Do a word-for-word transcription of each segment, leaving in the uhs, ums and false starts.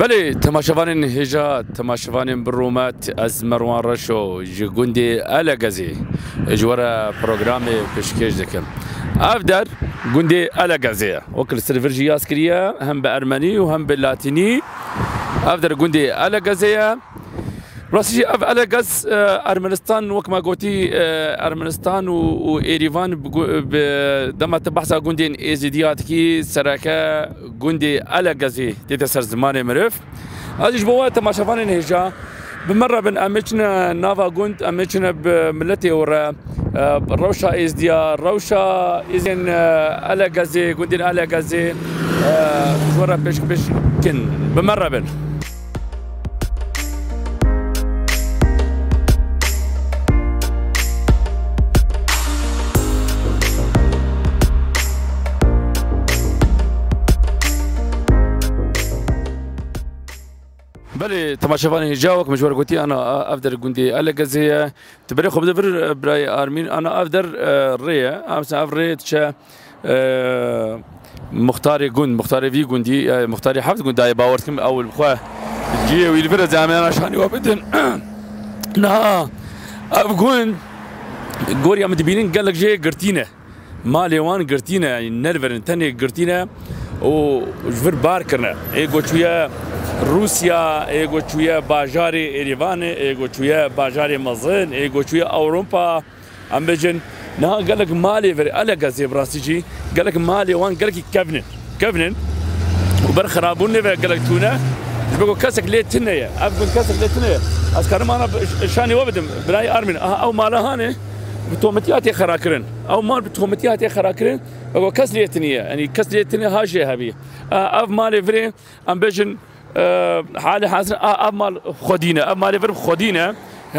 Belê, temaşevanên hêja, temaşevanên bi rûmet, ez Merwan Reşo ji gundê Elegezê ji we re programê pêşkêş dikim. Ev der gundê Elegezê ye. Wek li ser vir jî yaz kiriye, hem bi ermenî û hem bi latînî. Ev der gundê Elegezê ye. Rastî jî ev Elegez, e, Ermenistan, wek me gotî, e, Ermenistan û, û Êrîvan bi gu-, bi dema te behsa gundên Êzîdiya dikî, sereke gundê Elegezê tête ser zimanê mirov. Ez jî ji bo we temaşevanên hêja, bi me re bin, em ê çine nava gund, em ê çine bi miletê we re, e, rewşa Êzdiya, rewşa Êzdiyên, e, Elegezê, gundên Elegezê, e, ji we re pêşkêş kin. Bi me re bin. Belê, temaşevanê hêja, wek min ji we re gotî, ana, a, ev der gundê Elegezê ye. Tu berê xwe bide vir, e, birayê Armîn, ana, ev der, e, rê ye. A, mesela ev rê diçe, e, muxtarê gund, muxtarê vî gundî, e, muxtarê heft gund dayê, bawer dikim, ew li xwe cihê wî li vir e, ez ê em ê ana şanî we bidin. Niha ev gund, goriya min dibînin, gelek jê girtî ne. Malê wan girtî ne, yanî ne li vir in, tenê girtî ne û ji vir bar kirine. Ê ku çûye Rûsya, ê ku çûye bajarê Êrîvanê, ê ku çûye bajarê mezin, ê ku çûye Ewropa, em bêjin, niha gelek malê vir, Elegezê bi rastî jî, gelek malê wan gelekî kevn in. Kevn in û ber xirabûnê ve gelek çûne, ji ber ku kesek lê tune ye. Ev gund kesek lê tune ye. Ez karim ana bi-, şanî we bidim, birayê Armîn. Aha, ew mala hanê bi tometiya tê xera kirin. Ew mal bi tometiya tê xera kirin. Ew kes lê tune ye. Yanî kes lê tune ha jê hebî. A, ev malê virê, em bêjin, e, halê hazir, a, ev mal xwedî ne. Ev malê vir xwedî ne.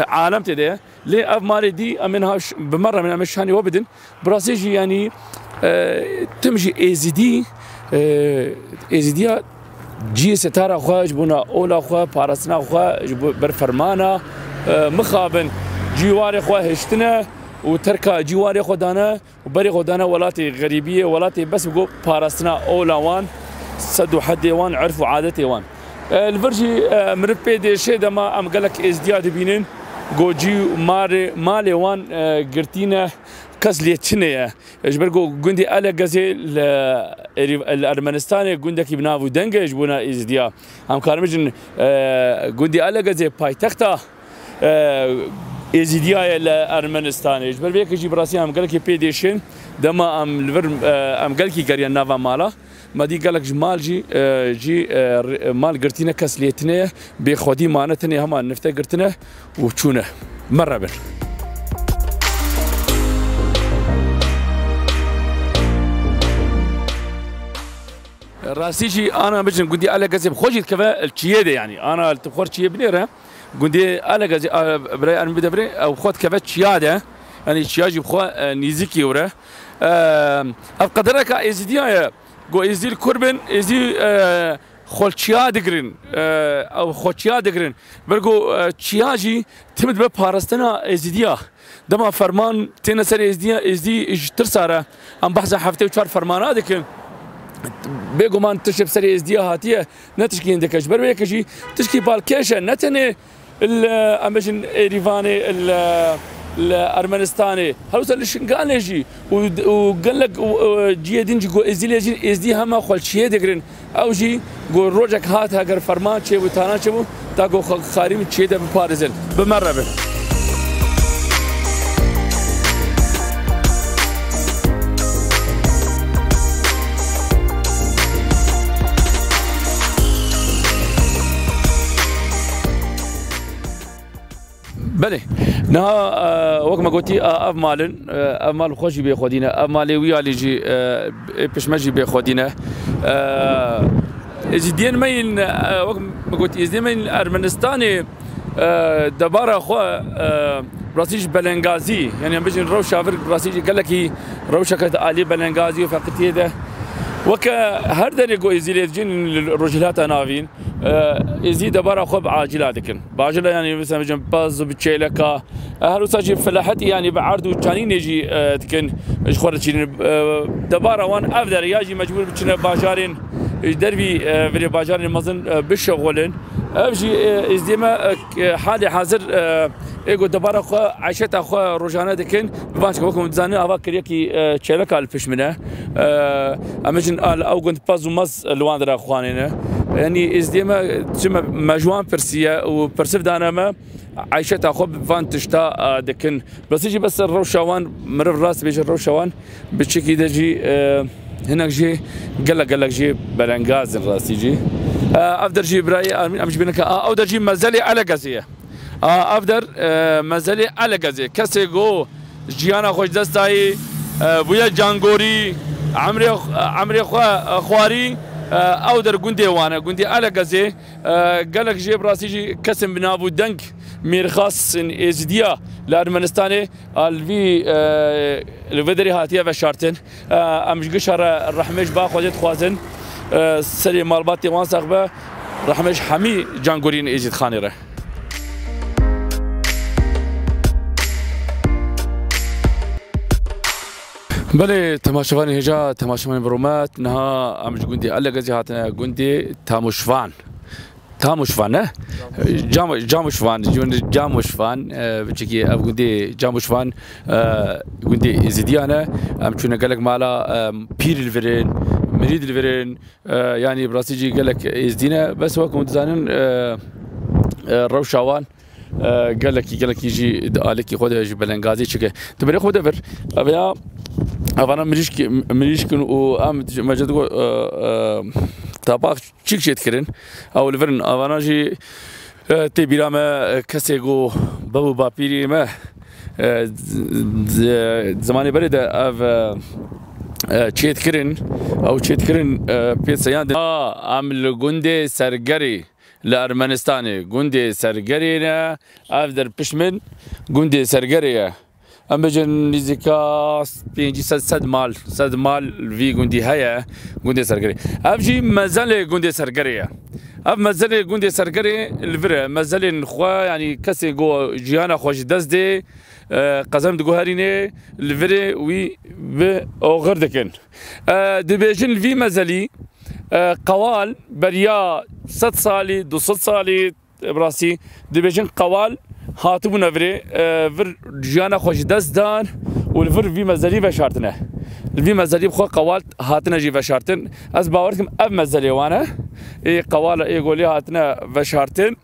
Alem tê de ye. Lê ev malê dî, em ê niha ş-, bi me re, em ê şanî we bidin. Bi rastî jî, yanî, e, tim jî Êzidî, e, Êzidiya cihê setara xwe, ji bona ola xwe, parastina xwe, ji bo ber fermana, e, mixabin cîwarê xwe hiştine û terka cîwarê xwe dane û berê xwe dane welatê xerîbiyê, welatê bes bi go parastina ola wan, sed û hedê wan, erf û adetê wan. E, li vir jî, e, miriv pê dêşê dema em gelek Êzdiya dibînin, go cî û marê, malê wan, e, girtî ne, kes lê çinê ye. Ji ber ku gundî Elegezê li Êrî-, li Ermenistanê gundekî bi nav û deng e ji bona Êzidiya. Em karin bêjin, e, gundî Elegezê paytexta, e, Êzidiya ye li Ermenistanê. Ji ber vê yekê jî bi rastî em gelekî pê dêşin. Dema em li vir, e, em gelekî geriyan nava mala. Me dî gelek ji mal jî, e, jî, e, r-, mal girtîne, kes lê tine ye, bê xwedî mane, tenê hema nifte girtine û çûne. Me re bin. Rastî jî ana bêjin gundî Elegezê bi xwe jî dikeve çiyê de, yanî ana li xwe çiyê binêre. Gundî Elegezê, a, birayê Ermîn bide virê, ew xwe dikeve çiya de. Yanî çiya jî bi xwe, e, nîzikî were. E, ev qedereka Êzidiya ye. Go Êzî li kur bin, Êzî, e, xwe li çiya digirin, e, ew xwe çiya digirin. Ber go, e, çiya jî tim dibe parastina Êzidiya. Dema ferman têne ser Êzidiya, Êzî ji tirsa re, em behsa heftê û çar fermana dikin. Bêguman tiştê bi serê Êzidiya hatiye, ne tişkî hindike. Ji ber wê yekê jî tişkî balkêş e, ne tenê li, em bêjin, Êrîvanê, li, li Ermenistanê, her wisa li Şingalê jî û, û gelek, û, û cihê din jî ku Êzdî lê jî, Êzdî hema xwe li çiyê digirin. Ew jî ku rojek hat, heger ferman çêbû, talan çêbû, ta ku xwe xarî min çiyê de biparêzin. Bi me re bin. Belê. Niha, e, wek me gotî, e, ev mal in, e, ev mal xwe jî bêxwedî ne. Ev malê wî alî jî, e, ê pişme jî bêxwedî ne. E, êzîdiyên me yên, e, wek me gotî, êzîdiyên me yên Ermenistanê, e, debara xwe, e, rastî ji belengazî, yanî em bijîn rewşa vir, rastî jî gelekî rewşeke di alî belengazî û feqîtiyê de. Weke her derê ku êzî lê dijîn li Rojhilata Navîn, e, êzî debara xwe bi acîla dikin. Bi acîla, yanî, mesela, bijîn pez û bi çêleka, e, her wisa jî felahetî, yanî, bi erd û çanînê jî, e, dikin, ji xwe re diçînin. E, debara wan ev der e, ya jî mecbûr biçine bajarên, Ji dervî, e, virê bajarên mezin, e, bişexulin. Ev jî, e, êzdiyê me, e, k-, e, halê hazir, e, ê ku debara xwe, eyşeta xwe rojane dikin. Bi van çike weke hûn dizanin, ava kiryekî, e, çêleka li pişt min e. E, em bêjin, a, li ew gund pez û mez li wan dera xwanê ne. Yanî êzdiyê me, çi me, me ji wan pirsiye û pirsiv dane me, eyşeta xwe bi van tişta, e, dikin. Bi rastî jî bes rewşa wan, meriv rast bêje rewşa wan, bi çekî de jî, e, hinek jî gelek, gelek jî belengaz in rastî jî. E, ev der jî birayê Armîn, em jî bîne ke, a, ew der jî mezelê Elegezê ye. A, ev der, e, mezelê Elegezê. Kesê go jiyana xwe ji dest dayî, e, bûye cangorî, emrê, emrê xwe, e, xwarî, e, ew der gundê wan e, gundê Elegezê. E, gelek jê bi rastî jî kesên bi nav û deng mêrxas in êzidiya li Ermenistanê, a, li vî, e, li vê derê hatiye veşartin. E, em ji gişa re rehmê ji ba Xwedê dixwazin. E, serê malbatê wan sax be. Rehmê ji hemî cangoriyên êzidxanê re. Belê, temaşevanê hêja, temaşevanê bi rûmet, niha em ji gundê Elegezê hatine gundê Tamuşvan. Tamuşvan, ne? Cam-, Camuşvan, ji gundê Camuşvan, e, biçikî ev gundê Camuşvan, e, gundê Êzidiyan e. Em çûne gelek mala, e, pîr li vir in, mirîd li vir in, e, yanî bi rastî jî gelek êzdî ne. Bes wek hûn dizanin, e, e, rewşa wan, e, gelekî, gelekî jî di alekî xwe de ji belengazî çike. Di berê xwe de vir, ev ya, evana mirîşk-, mirîşk in û em, me jê digot, e, e, tabak çîk çêt kirin. Ew li vir in, evana jî, e, tê bîra me, e, kesê ku bev û bapîrê me, e, z-, z-, zimanê berê de ev, e, e, çêt kirin, ew çêt kirin, e, pê seyandin. A, em li gundê Sergerê, li Ermenistanê, gundê Sergerê ne, ev der pişt min gundê Sergerê ye. Em bêjin nîzika pêncî sed, sed mal, sed mal vî gundî heye, gundê Sergerê. Ev jî mezelê gundê Sergerê ye. Ev mezelê gundê Sergerê li vir e. Mezelên xwe, yanî kesê ku jiyana xwe ji dest dê, e, qezem diguherînê, li virê wî bi oxir dikin. E, dibêjin li vî mezelî, e, qewal beriya sed salî, du sed salî, bi rastî dibêjin qewal hatibûne virê, e, vir jiyana xwe ji dest dan û li vir vî mezelî veşartine. Li vî mezelî bi xwe qewal hatine jî veşartin. Ez bawer dikim ev mezelê wan e. Ê qewala ê golê hatine veşartin.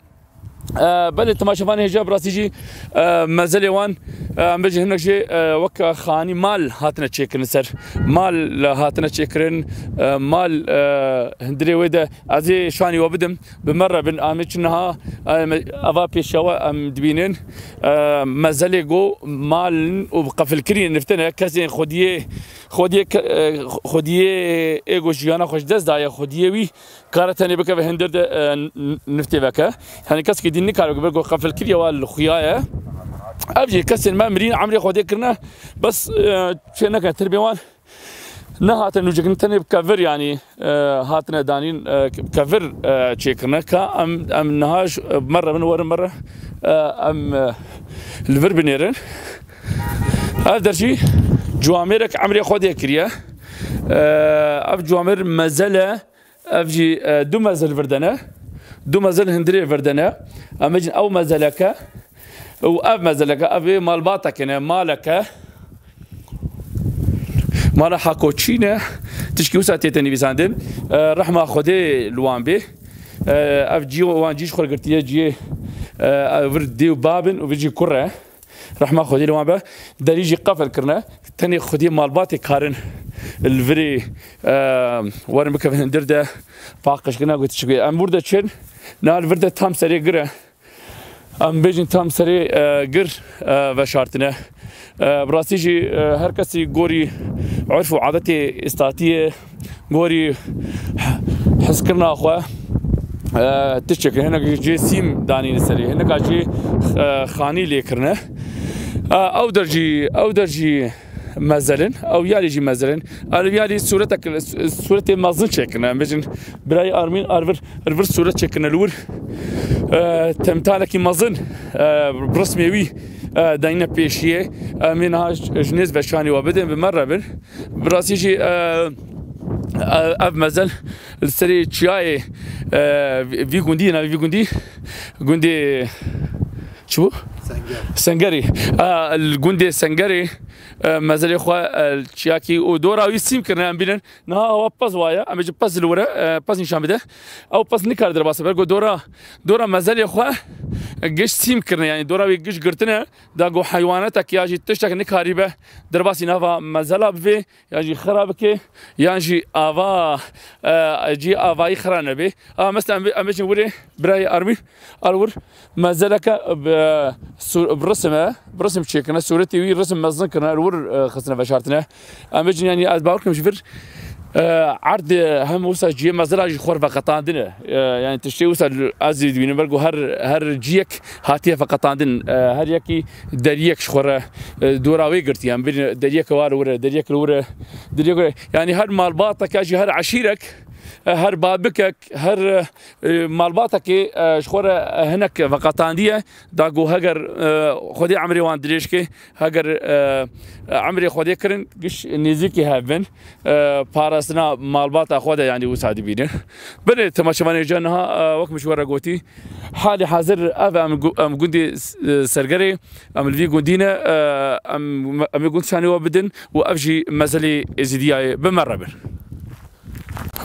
E, belê temaşevanê hêja bi rastî jî, e, mezelê wan, e, em bêjin hinek jê, e, wek xanî mal hatine çêkirin ser. Mal hatine çêkirin, e, mal, e, hundirê wê de ez ê şanî we bidim. Bi me re bin, em ê çi niha, em, eva pêşiya we em dibînin. E, mezelê go mal in û bi qefilkirî nifte ne, kesên xwediyê, xwediyê ke-, e, xwediyê ê go jiyana xwe ji dest daye, xwediyê wî kare tenê bikeve hundir de, e, n-, n-, niftê veke. Yanî kesekî dîn nikare bike, go qefilkirî wa li xuya ye. Ev jî kesên me mirîn emrê xwedê kirine, bes, e, çê neke tirbê wan. Nehatine nûcekirin, tenê bi kevir, yanî, e, hatine danîn, e, kevir, e, çêkirine. Ka em, em niha ji, e, me re bin, werin me re, e, em, e, li vir binêrin. Ev der jî ciwamêrek emrê xwe dê kiriye. E, ev ciwamêr mezel e, ev jî, e, du mezel vir de ne. Du mezel hundirê vir de ne. Em bêjin ew mezeleke. Û ev mezeleke, ev ê malbateke ne, maleke. Mala Hakoçî ne, tişkî wisa tête nivîsandin. E, rehma Xwedê li wan bê. E, ev cî wan cî ji xwe girtiye ciyê, e, ev vir dê û bab in û vir jî kur e. Rehma Xwedê li wan be. Derî jî qefil kirine. Tenê xwediyê malbatê karin li virê, e, werin bikevin hundir de paqij kirine, got çi bê. Em wir de çin, niha li vir de tam serê gir e. Em bêjin tam serê, e, gir, e, veşartine. E, bi rastî jî, e, her kesî gorî urf û adetê êstatiyê, gorî hizkirina xwe, e, tiştekî, hinek jê sîm danîne serê, hineka jê, e, xanî lê kirine. E, ew der jî, ew der jî mezelin, ew yalî jî mezelin. Ew yalî sûretek, sûretê mezin çêkirine. Em bêjin birayê Armîn, ar vir, vir sûret çêkirine li wir. E, temtalekî mezin, e, bi resmê wî, e, dayîne pêşiyê. Em ê niha ji, ji nêz veşanî we bidin, bi me re bin. Bi rastî jî, e, e, ev mezel li serê çiyayê, e, vî gundî, navê vî gundî, gundê çi bû? Sengerî. E, li gundê Sengerê, e, mezelê xwe, e, çiyakî û dora wî sîm kirine, em bînin. Niha ewa pez waye, em ê ji pez li were, e, pez nîşan bide. Ew pez nikare derbas be, ber ku dora, dora mezelê xwe giş sîm kirine, yanî dora wî giş girtine, da ku heywanetek ya jî tiştek nikarîbe derbasî nava mezela bivê, yan jî xira bike, yan jî ava, e, cî avayî xira nebe. A, mesela em, em bêjin wirê, birayê Armîn, al wir, mezeleke bi, sur-, bi risim e, bi risim çêkirine, sûretê wî risim mezin kirine, li wir, e, xistine veşartine. Em bêjin, yanî ez bawer kim ji vir, e, erd, e, hem wisa cihê mezela jî xwe veqetandine. E, yanî tiştê wisa ez jî dibînim, ber ku her, her cihek hatiye veqetandin, e, her yekî deriyek ji xwe re, e, dora wê girtiye. Em bêjin deriyek war wire, deriyek li wire, deriyek wire. Yanî her malbateke jî, her eşîrek, e, her babikek, her, e, malbatekê, e, ji xwe re, e, hinek veqetandiye, da ku heger, e, Xwedê emrê wan dirêj ke, heger, e, emrê Xwedê kirin, giş nêzîkî hev bin, e, parastina malbata xwe de, yanî wisa dibînin. Belê, temaşevanê hêja niha, e, wek min ji we re gotî, halê hazir ev em gu-, em gundê, e, Sergerê, em li vî gundî ne, e, em, em ê gund şanê we bidin û ev jî mezelê Êzîdiya ye. Bi me re bin.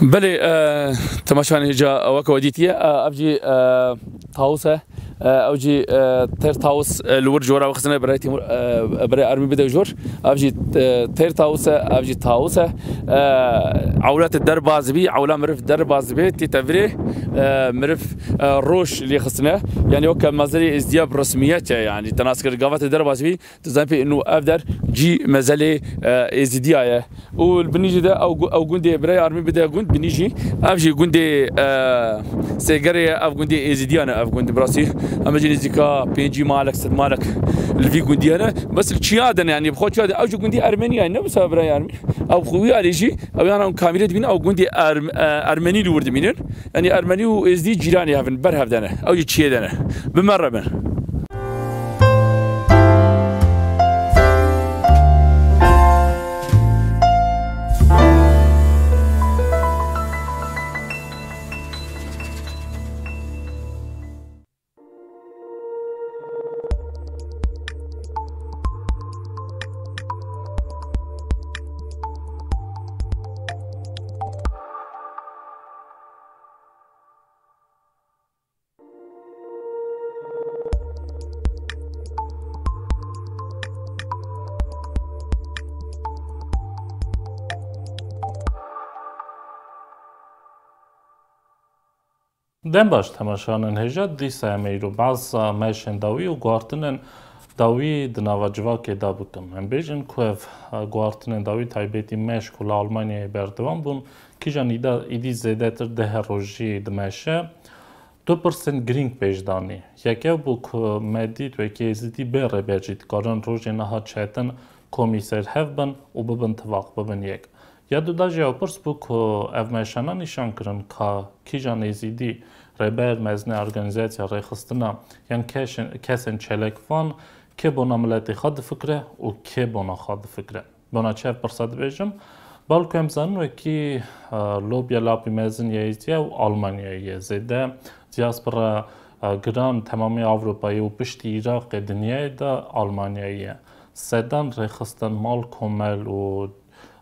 Belê, e, temaşevanê hêja, e, weke we dîtiye, e, ev jî, e, tawus e, e, ew jî, e, têr tawus, e, li wir ji we re wexistine, birayê Tîmur, e, birayê Ermî bide jor. Ev jî, e, têr tawus e, ev jî tawus e. E, ewla te derbas bî, ewla miriv derbas bê, tî te virê, e, miriv, e, roj lê xistine. Yanî weke mezelê Êzdiya bi resmiyet e, yanî te nas kir, gava te derbas bî, tu zanî pê nû ev der cî mezelê, e, Êzidiya ye. Û li binî jî de ew gu-, ew gundê birayê Armîn bide gund, binî jî. Ev jî gundê, e, Sêgerê ye, ev gundê Êzidiyan e, ev gund bi rastî. Em jî nêzîka pêncî malek, sed malek li vî gundî hene. Bes li çiya de ne, yanî bi xwe çiya de. Ew jî gundî Ermenî ye, ne wisa birayê Ermîn. Ew xwe wî alî jî, ew yan ew kamîrê dibînin, ew gundê Erm-, e, Ermenî li wir dimînin. Yanî Ermenî û Êzdî cîranê hev in, ber hev de ne. Ew jî çiyê de ne. Bi me re bin. Dem baş, temaşanên hêja, dîsa em ê îro behsa meşên dawî û guhartinên dawî di nava civakê de bikim. Em bêjin ku ev, e, guhartinên dawî taybetî meş ku li Almanyayê berdewam bûn, kîjan îda-, îdî zêdetir deh rojî dimeşe. Du pirsên girîng pêş danî. Yek ew bû ku me dît wekî Êzidî bê rêber jî dikarin rojê niha çetin komî ser hev bin û bibin tifaq, bibin yek. Ya duda jî ew pirs bû ku ev meşana nîşan kirin ka kîjan Êzidî, rêber, mezinê, organîzasya, rêxistina yan keşên, kesên çelekvan kê bona miletê xwe difikire û kê bona xwe difikire. Bona çi ev pirsa dibêjim? Balku em zanin wekî, e, lobya lapî mezin ya Êzdiya û Almanyayê ye. Zêde diaspora, e, giran temamê Ewropayê û piştî Iraqê dinyayê de Almanyayê ye. Sedan rêxistin, mal, komel û,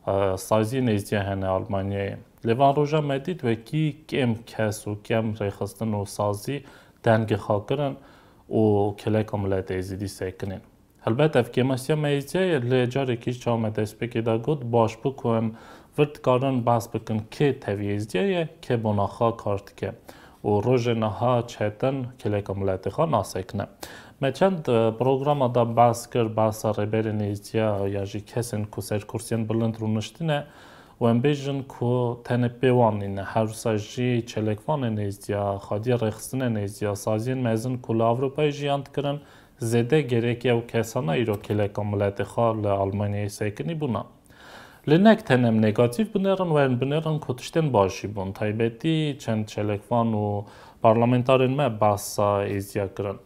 e, saziyên Êzdiya hene Almanyayê. Lê van roja me dît wekî kêm kes û kêm rêxistin û sazî dengê xwe kirin û kêleka miletê Êzidî sekinîn. Helbet ev kêmasiya me Êzdiya ye, lê carekî çawa me destpêkê de got, baş bû ku em vir dikarin behs bikin kê tevî Êzdiya ye, kê bona xwe kar dike. Û rojê niha çetin kêleka miletê xwe nasekine. Me çend, e, programa de behs kir, behsa rêberên Êzdiya ya jî kesên ku ser kursiyên bilind rûniştine û em bêjin ku tenê pê wan nîne. Her wisa jî çelekvanên Êzdiya, xwediya rêxistinên Êzdiya, saziyên mezin ku li Ewropayê jiyan dikirin, zêde gerek ew kesana îro kêleka miletê xwe li Almanyayê sekinî bûna. Lê nek tenê em negatîf binêrin, werin binêrin ku tiştên baş jî bûn. Taybetî çend çelekvan û parlamentarên me behsa Êzdiya kirin.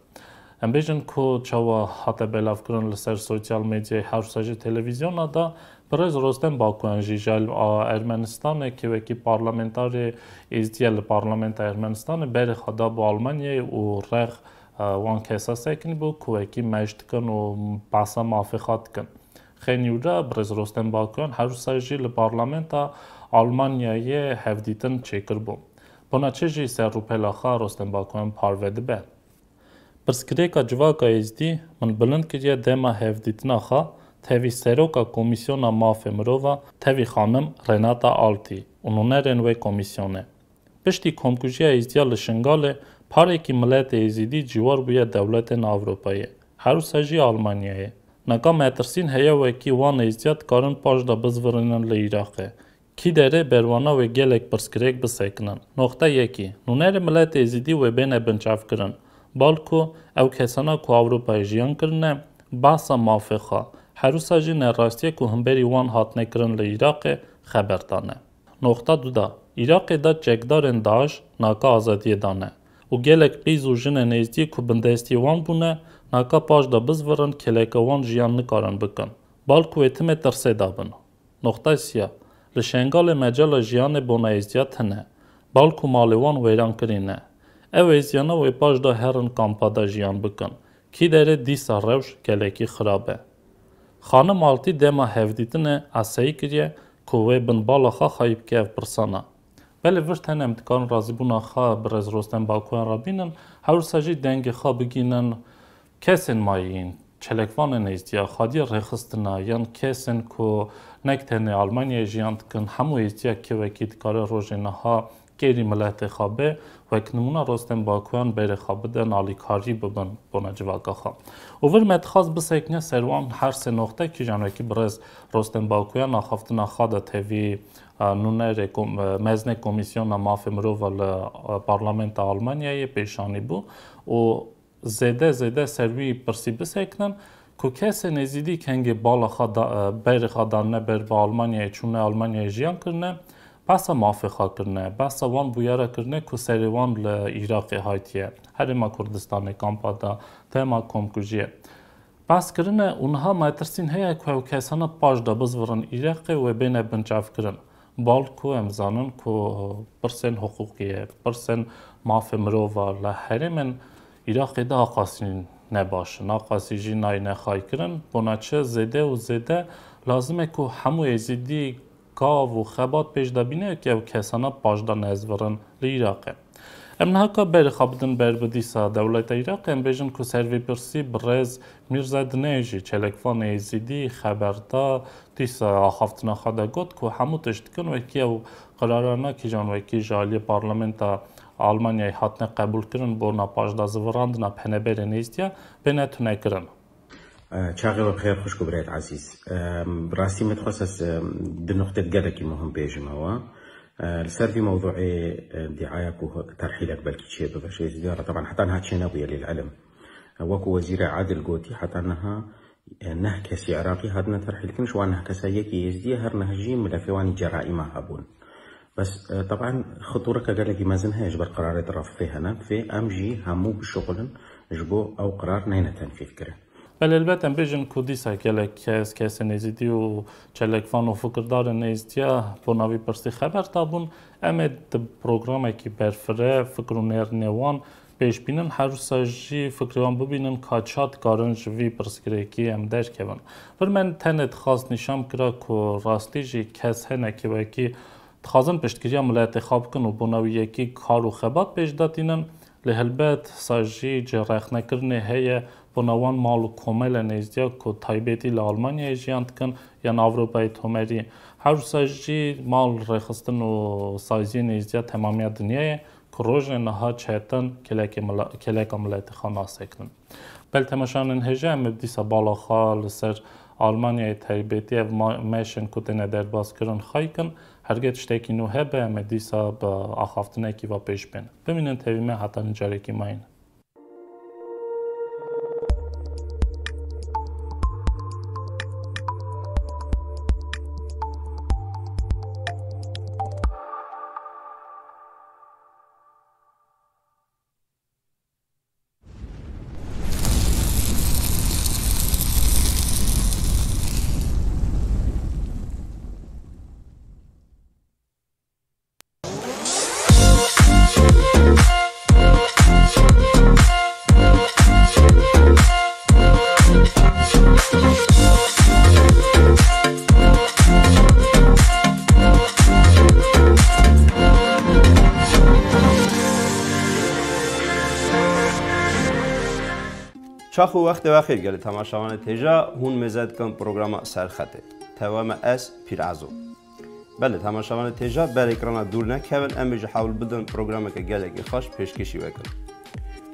Em bêjin ku çawa hate belavkirin li ser sosyal medyayê, her wisa jî televîzyona de, Birêz Rostem Bakuyan jî ji Ermenistanê kê wekî parlamentarê êzdiye li parlamenta Ermenistanê berê xwe da bo Almanyayê û rex, e, wan kesa sekinîbû ku wekî mej dikin û behsa mafê xwe dikin. Xênî wira birêz Rostem Bakuyan her wisa jî li parlamenta Almanyayê hevdîtin çêkiribû. Bona çi jî ser rûpela xwe Rostem Bakuyan parve dibe. Pirsgirêka civaka êzdî min bilind kiriye dema hevdîtina xwe tevî seroka Komîsyona Mafê Mirova, tevî xanim Renata Altî û nûnerên wê komîsyonê. Piştî komkujiya êzdiya li Şingalê, parekî miletê êzîdî ciwar bûye dewletên Ewropayê, her wisa jî Almanyayê. Naka metirsîn heye wekî wan êzdiya dikarin paş de bizvirînin li Iraqê. Kî derê berwana wê gelek pirsgirêk bisekinin. Noqta yekî, nûnerê miletê êzîdî wê bêne binçavkirin. Balku ew kesana ku Ewropayê jiyan kirine, behsa mafê xwe, her wisa jî nerastiye ku himberî wan hatine kirin li Iraqê xeber dane. Noqta du de, Iraqê de çekdarên DAIŞ naka azadiyê dane û gelek qîz û jinên êzdî ku bindestî wan bûne, naka paş de bizvirin kêleka wan jiyan nikarin bikin. Balku wê timê tirsê de bin. Noqtay sîya, li Şengalê mecala jiyanê bona êzdiya tune. Balku malê wan wêran kirîne. Ew êzdiyana wê paş de herin kampa de jiyan bikin. Kî derê dîsa rewş gelekî xirab e. Xanim Altî dema hevdîtinê eseyî kiriye ku wê bin bala xwe xayî bike ev pirsana. Belê vir tenê em dikarin razîbûna xwe birêz Rostem Bakuyan re bînin, her wisa jî dengê xwe bigînin kesên mayîn, çelekvanên êzdiya, xwediyê rêxistina yan kesên ku nek tenê Almanyayê jiyan dikin, hemû êzdiya kê wekî dikare rojê niha kêrî miletê xwe bê, wek nimûna Rostem Bakuyan berê xwe bidin, alîkarî bibin bona civaka xwe. Û vir me dixwast bisekine ser wan her sê noqte kîjan wekî birêz Rostem Bakuyan axaftina xwe de tevî, e, nûnerê kom-, e, meznê Komîsyona Mafê Mirova li, e, Parlamenta Almanyayê pêşanî bû û zêde zêde ser wî pirsî bisekinin ku kesên êzîdî kengê bala xwe da, e, berê xwe danine ber bi Almanyayê, çûne Almanyayê jiyan kirine, behsa mafê xwe kirine, behsa wan bûyera kirine ku serê wan li Iraqê hatiye, Herêma Kurdistanê, kampa de, dema komkujiyê. Behs kirine û niha metirsîn heye ku ew kesana paş de bizvirin Iraqê wê bêne binçavkirin. Bal ku em zanin ku pirsên hiqûqî ye, pirsên mafê mirova li herêmên Iraqê de aqasî ne baş in, aqasî jî nayîne xaykirin. Bona çi zêde û zêde lazim e ku hemû êzîdî gav û xebat pêş de bîne ku ew kesana paş de nezvirin li Iraqê. Em niha ka berê xwe bidin ber bi dîsa dewleta Iraqê, em bêjin ku ser vê pirsî birêz Mîrza Dinê jî, çelekvanê êzîdî, xeber da, dîsa axaftina xwe de got ku hemû tişt dikin wekî ew qirarana kîjan wekî ji aliyê parlamenta Almanyayê hatine qebûlkirin bona paşdazivirandina peneberên êzdiya bêne tunekirin. Çaxê we bi xêr xwişk û birayet ezîz. Em, bi rastî min dixwest ez, em, du nuqtê gelekî muhim bêjime we. E, li ser vî mewdûê, e, dîaya ku terhîlek belkî çêbibe ji êzdiya re, teban heta niha çênebûye lê li ilim. E, wekû Wezîrê Edil gotî, heta niha, e, neh kesî Iraqî hatine terhîlkirin, ji wan neh kesa yekî êzdî ye, her neh jî milefê wan î ceraîma hebûn. Bes, e, teban xitûreke gelekî mezin heye ji ber qirarê di ref vê hene, vê em jî hemû bişuxulin ji bo ew qirar neyne tenfîzkirin. Belê, elbet em bêjin ku dîsa gelek kes, kesên êzîdî û çelekvan û fikirdarên êzdiya bona vî pirsî xeber dabûn. Em ê di programekî berfireh fikir û nêrînê wan pêş bînin, her wisa jî fikrê wan bibînin ka ça dikarin ji vî pirsgirêkî em derkevin. Vir me tenê dixwast nîşan bikira ku rastî jî kes hene kê wekî dixwazin piştgiriya miletê xwe bikin û bona wî yekî kar û xebat pêş de tînin. Lê helbet sa jî cerexnekirinê heye bona wan mal û komelên êzdiya ku taybetî li Almanyayê jiyan dikin yan Ewropayê tomerî. Her wisa jî mal rêxistin û saziyên êzdiya temamiya dinyayê ku rojê niha çetin kêlekê mila-, kêleka miletê xwe nasekinin. Bel temaşanên hêja em ê dîsa bala xwe li ser Almanyayê taybetî ev ma-, meşên ku têne derbas kirin xaykin. Herge tiştekî nû hebe em ê dîsa bi axaftinekî ve pêş bên. Bimînin tevî me heta carekî mayîn. Çax û wextê we xêr gelê temaşevanê têja, hûn mêze dikin programa Serxetê. Teva me ez, Pîr Ezo. Belê, temaşevanê têja, ber ekrana dûr nekevin, em ê ji hewl bidin programeke gelekî xweş pêşkêşî we kin.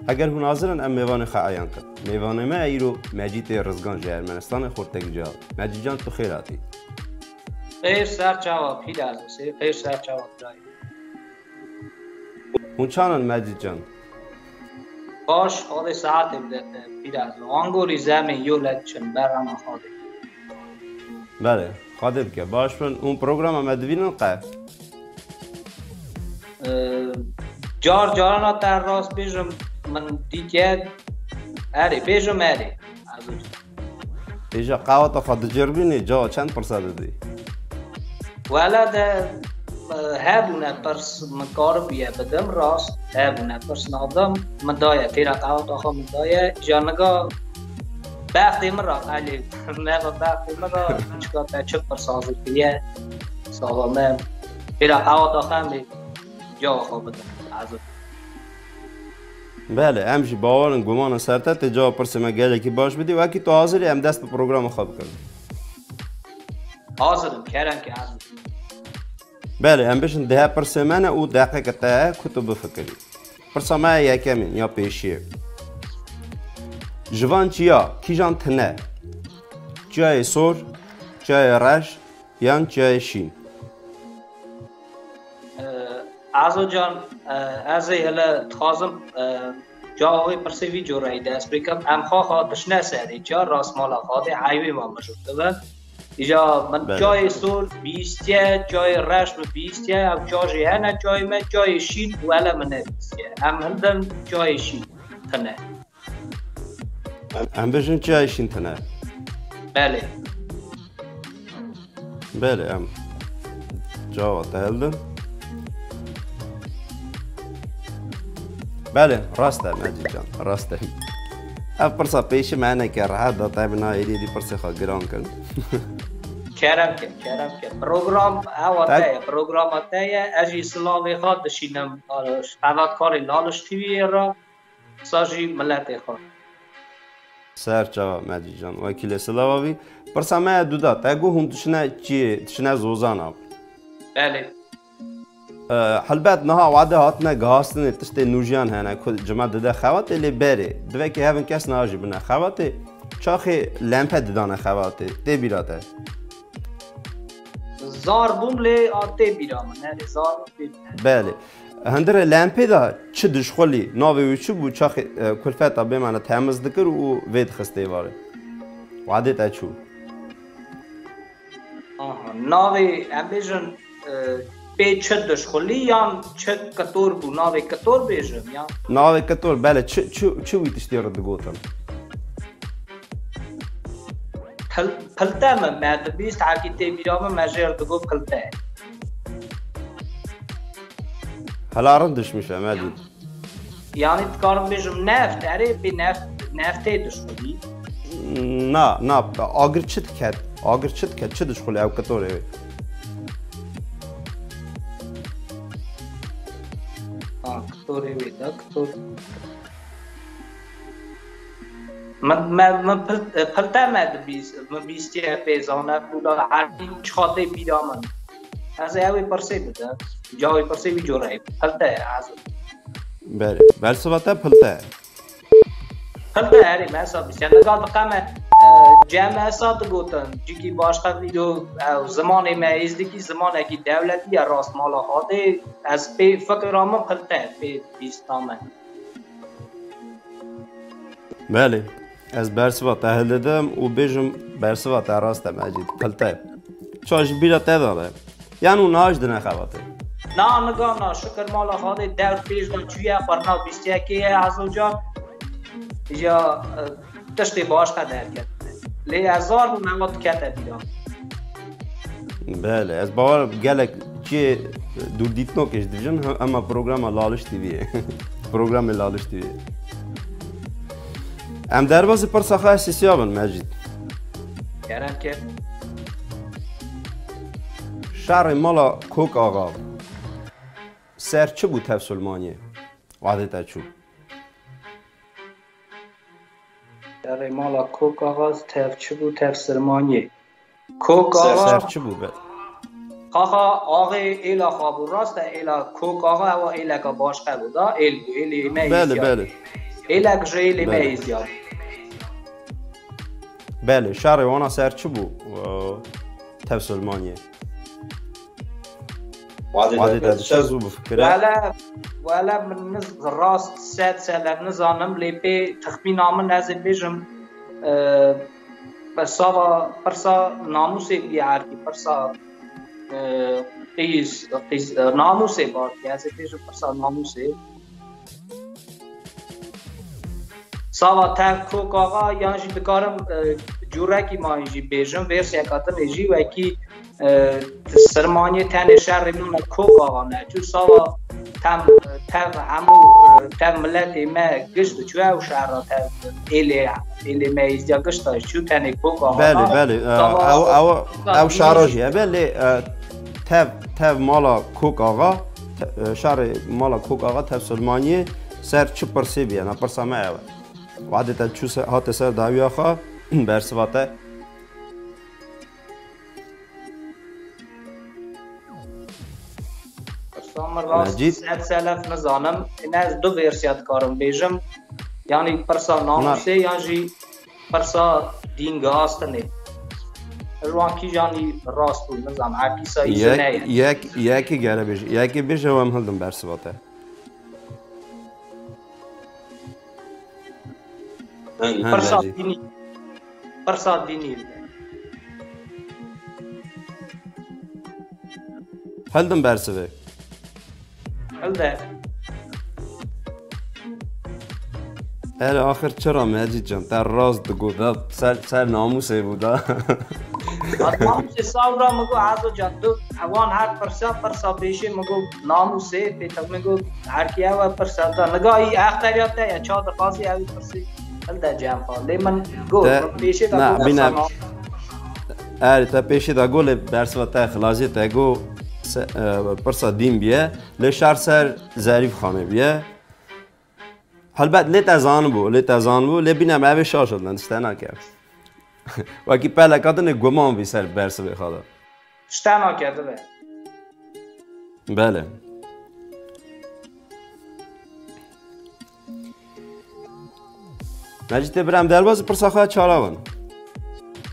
Eger hûn hazir in, em mêvanê xwe eyan kin. Mêvanê me îro Mecîtê Rizgan ji Ermenistanê, xortek ciya. Mecîd can, tu xêr hatî. Xêr ser çawa, Pîr Ezo, sê-, xêr ser çawa birayê. Hûn çanin Mecîd can? Baş, xwedê saetê bide te, Pîr Ezo. Angorî zemê yo lek çin, berrama xwedê. Belê, xwedê bike. Baş bin, hûn programa me dibînin qe? Ee, car carana te rast bêjim, min dîtiye, erê, bêjim erê. Ezo can. Îja qewata xwe dicêrbînî, cawa çend pirsa didî? Wele de, e, hebûne pirs min karibiye bidim, rast hebûne pirs nadim, min daye, têra qewata xwe min daye, îja niga bextê min ra qelê, neva bextê min ra, çika te çi pirs hazir kiriye, sava me, têra qewata xwe em ê cawa xwe bidim. Hazir. Belê, em jî bawer in, guman in ser te, tê cewab pirsê me gelekî baş bidî. Wekî tu hazir î, em dest bi programa xwe bikin. Hazir im, kerem ke hazir. Belê, em bêjin deh pirsê me ne û deqeke te ye ku tu bifikirî. Pirsa me ya yekemîn ya pêşiyê. Ji van çiya kîjan tune? Çiyayê sor, çiyayê reş yan çiyayê şîn? Ee, Azo can, e, ez ê hele dixwazim, e, cawabê pirsê vî coreyî dest pê kim. Em xwe xwe dişne serê çiya, rast mala xwe dê, heyvê me mijûl dibe. Îja min Belê. Çayê sor bihîstiye, çayê reş min bihîstiye, ew ça jî hene çayê me, çayê şîn û hele min nebihîstiye. Em hildin çayê şîn tune. Em, em bêjin çiyayê şîn tune. Belê. Belê, em cawab te hildin. Belê, rast e Mecîd can, rast e. Ev pirsa pêşî me hineke rehet da, te bi na êdî êdî pirsê xwe giran kirin. Kerem ke, kerem ke. Program ewa Te- te ye, programa te ye. Ez jî silavê xwe dişînim, e, hevatkarê Laliş T V'yê re. Sa jî miletê xwe. Ser çava Mecîd can, wekîlê silava bî. Pirsa me ya duda, te got hûn dişine çiyê, dişine zozana. Belê. E, helbet niha wade hatine gihastinê tiştê nûjiyan hene ku cima dide xebatê lê berê. Divekê hevin kes niha jî bine xebatê. Çaxê lempe didane xebatê. Tê bîra te? Zar bûm lê a tê bîra min. Erê, zar bûm tê bîra. Belê. Hindirê lempê de çi dişxulî, navê wî çi bû, çaxê, e, kulfeta bêmane temiz dikir û vê dixist êvarê. Wadê te çû. Aha, navê, em bêjin, e, pê çi dişxulî yan çi kitor bû, navê kitor bêjin, ya? Navê kitor, belê, çi, çi, çi wî tiştê re digotin? Pil-, pilte min me dibîst, herkî tê bîra min, me jê re digot pilte. Hela rind dişmiş e, Mecîd. Yanî dikarim bêjim neft, erê pê neft, neftê dişxulî. Na, na, agir çi diket? Agir çi diket? Çi dişxulî ew kitorê wê? Ha, kitorê wê de, kitor. Min, me, min pil-, pilte me dibîst, min bîstiye pê zane, pûla herî çiqa tê bîra min. Ez ê ew ê pirsê bide. Cawê pirsê wî coreyê. Pilte ye, ez. Belê. Bersiva te pilte ye. Pilte, herî me sa bîst. Yani, nika diqeme, e, cem esa digotin. Cîkî başqa vîdeo, e, zimanê me êzdikî, zimanekî dewletî ye, rast mala xwe dê. Ez pê fikra min pilte ye, pê bîsta min. Belê. Ez bersiva te hildidim û bêjim bersiva te rast e Mecîd. Pilte. Ça ji bîra te de be. Yan û naj dine xebatê. Na, niga na, şikir mala Xwedê dewr pêş de çûye, xwarina bîst yekê ye, Ezo can. Ya, e, tiştê başqa derket. Lê ez zar bûm, ewa dikete bîra. Belê, ez bawer gelek çiyê Dûrdîtinokê jî dibêjin, he-, hema programa Laliş T V ye. Programê Laliş T V ye. Em derbasî pirsa xwe esîsiya bin, Mecîd. Kerem ke. Şerê mala Kok Axa ser çi bû tev Silmaniyê? Wadê te çû. Şerê mala Kok Axa tev çi bû tev Silmaniyê? Kok Axa. Ser çi bû be? Xaxa axê êla xwe bû, rast e, êla Kok Axa ewa êleka başqe bû da, êl bû, êlê me Belê, îzya. Belê. Êlek ji êlê me Belê. Îzya. Belê, şerê wana ser çi bû? Ee, tev Silmaniyê. Wadê Wadê te te çi bû fikire? Wele, wele min niz-, rast sed sed nizanim, lê pê texmîna min ez ê bêjim, e, pirsava, pirsa namûsê bûye erkî, pirsa, e, qîz, qîz, e, namûsê barkî, ez ê bêjim pirsa namûsê. Sava tev Kok Axa, yan jî dikarim, e, cûrekî ma jî bêjim, versiyeka din ê jî wekî, e, Sirmaniyê tenê şerê min me Kok Axa neçû. Sava tem, tev hemû, e, tev miletê me giş diçû ew şerra tev êlê, êlê me êzdiya gişta jî çû tenê Kok Axa Belê, na. Belê. E, Sava ew, ew, ew şara jî hebe lê, e, tev, tev mala Kok Axa, te-, e, şerê mala Kok Axa tev Sirmaniyê ser çi pirsê bûye? Na pirsa me ew e. Wadê te çû se-, hate ser dawiya xwe, bersiva te. Pirsa min rast Mecîd? Sed selef nizanim. Ine ez du versiya dikarim bêjim. Yanî pirsa Na- namûsê yan jî pirsa dîn giastinê. Ji wan kîjanî rast bû, nizanim. Her kîsa î Yek, neye. Yek, yekî gere bêje. Yekî bêje û em hildin bersiva te. Pirsa dînî. Pirsa dînî. Hildin bersivê. Hilde. Erê axir çira Mecîd can, te rast digot da, ser, ser namûsê bû da. Namûsê sawra min got, Ezo can, tu ewan her pirsa, pirsa pêşê min got namûsê, pê te min got her kî ew e pirsa da. Niga î exteriya te ye, ça dixwazî ew ê pirsî. Hilde cem xwe. Lê min got, Te, min pêşê de na, got bîne, pirsa namûsê. Erê te pêşê de got lê bersiva te xilaziyê te got se-, e, pirsa dîn bûye. Lê şer ser Zerîf Xanê bûye. Helbet lê te zanibû, lê te zanibû, lê bîne me evê şaş didin, tişte nake. Wekî peleka din ê guman bî ser bersivê xwe de. Tişte nake dibe. Belê. Mecîdê bira em derbasî pirsa xwe çara bin.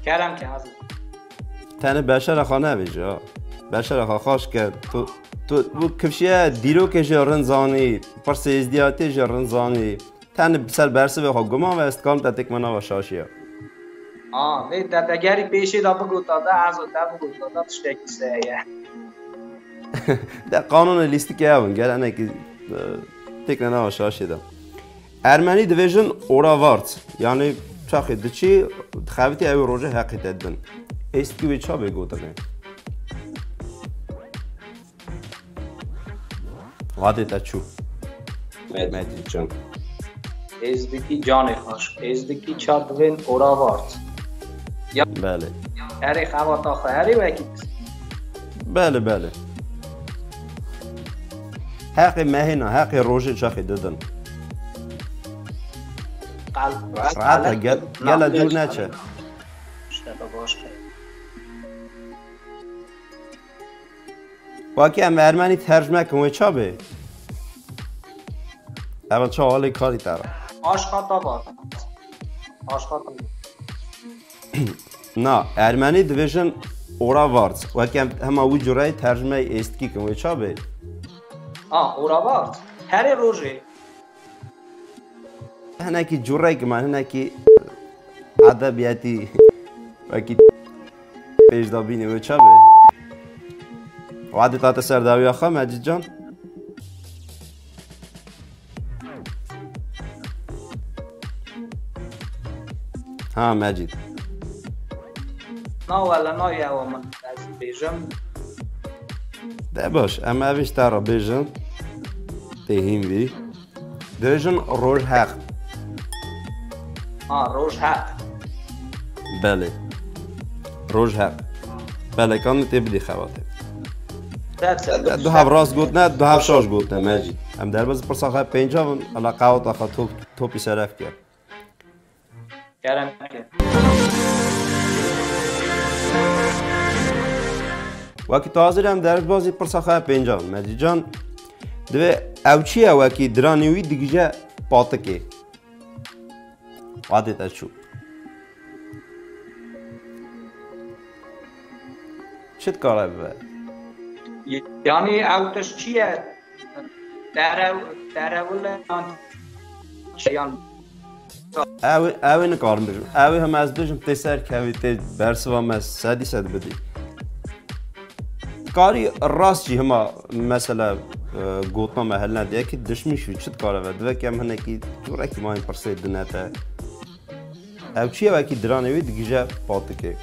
Kerem ke hazir. Tenê beşera xwe nebêje ha. Beşera xwe xweş ke. Tu, tu bu kifşiye dîrokê jî rind zanî, pirsê êzdiyatê jî rind zanî. Tenê ser bersivê xwe guman ve ez dikarim te têk me nava şaşiya. A, vê te degerî pêşê de bigota de, ez û te bigota de tiştekî se ye. De qanûnê lîstikê ew in, gel enekî, e, têk ne nava şaşê de. Ermenî dibêjin oravart, yanî çaxê diçî, dixebitî ew rojê heqî te didin. Êstkî wê ça bê gotinê? Wadê te çû. Mecîd can. Êzdikî canê xweş. Êzdikî ça divên oravart. Ya Belê. Herê xebata xwe, herê wekî. Belê, belê. Heqê mehêna, heqê rojê çaxê didin. Qal. Rahat e, gel, gela dûr neçe. Tişteke baş e. Wekî em ermenî tercme kin wê ça bê? Ev ça alê karî te re. Aşka tava. Aşka tava. Na, ermenî dibêjin ora vart. Wekî em hema wî cureyê tercmeyê êstkî kin wê ça bê? A, ora vart. Herê rojê. Hinekî cureyek me, hinekî edebiyatî, wekî pêş de bînî wê ça be? Wadê tate ser dawiya xwe, Mecîd can. Ha, Mecîd. Na wele, na yewa min, ez bêjim. De baş, em ev ji te re bêjin. Tê hîn vî. Dibêjin rojheq. Ha, rojheq. Belê. Rojheq. Belê, kanî tê bidî xebatê. Te, te, Du hev rast gotine, du hev şaş gotine, Mecîd. Em derbas pirsa xwe pênca bin, ala qewata xwe top, topî seref kir. Kerem ke. Wekî tu hazir em derbazî pirsa xwe pênca bin. Mecîd can, divê ew çi ye wekî diranê wî digije patikê? Wadê te çû. Çi dikare bibe? Yani ew tişt çi ye? Terew-, terewile yan yan Ew ê, ew ê nikarim bijim. Ew ê hema ez bijim tê ser kevî, tê bersiva me sedî sed bidî. Karî rast jî hema mesela, e, gotina me hel nediye ki dişmîş wî çi dikare ve? Divê ki em hinekî curekî mayîn pirsê dine te. Ew çi ye wekî diranê wî digije patikê?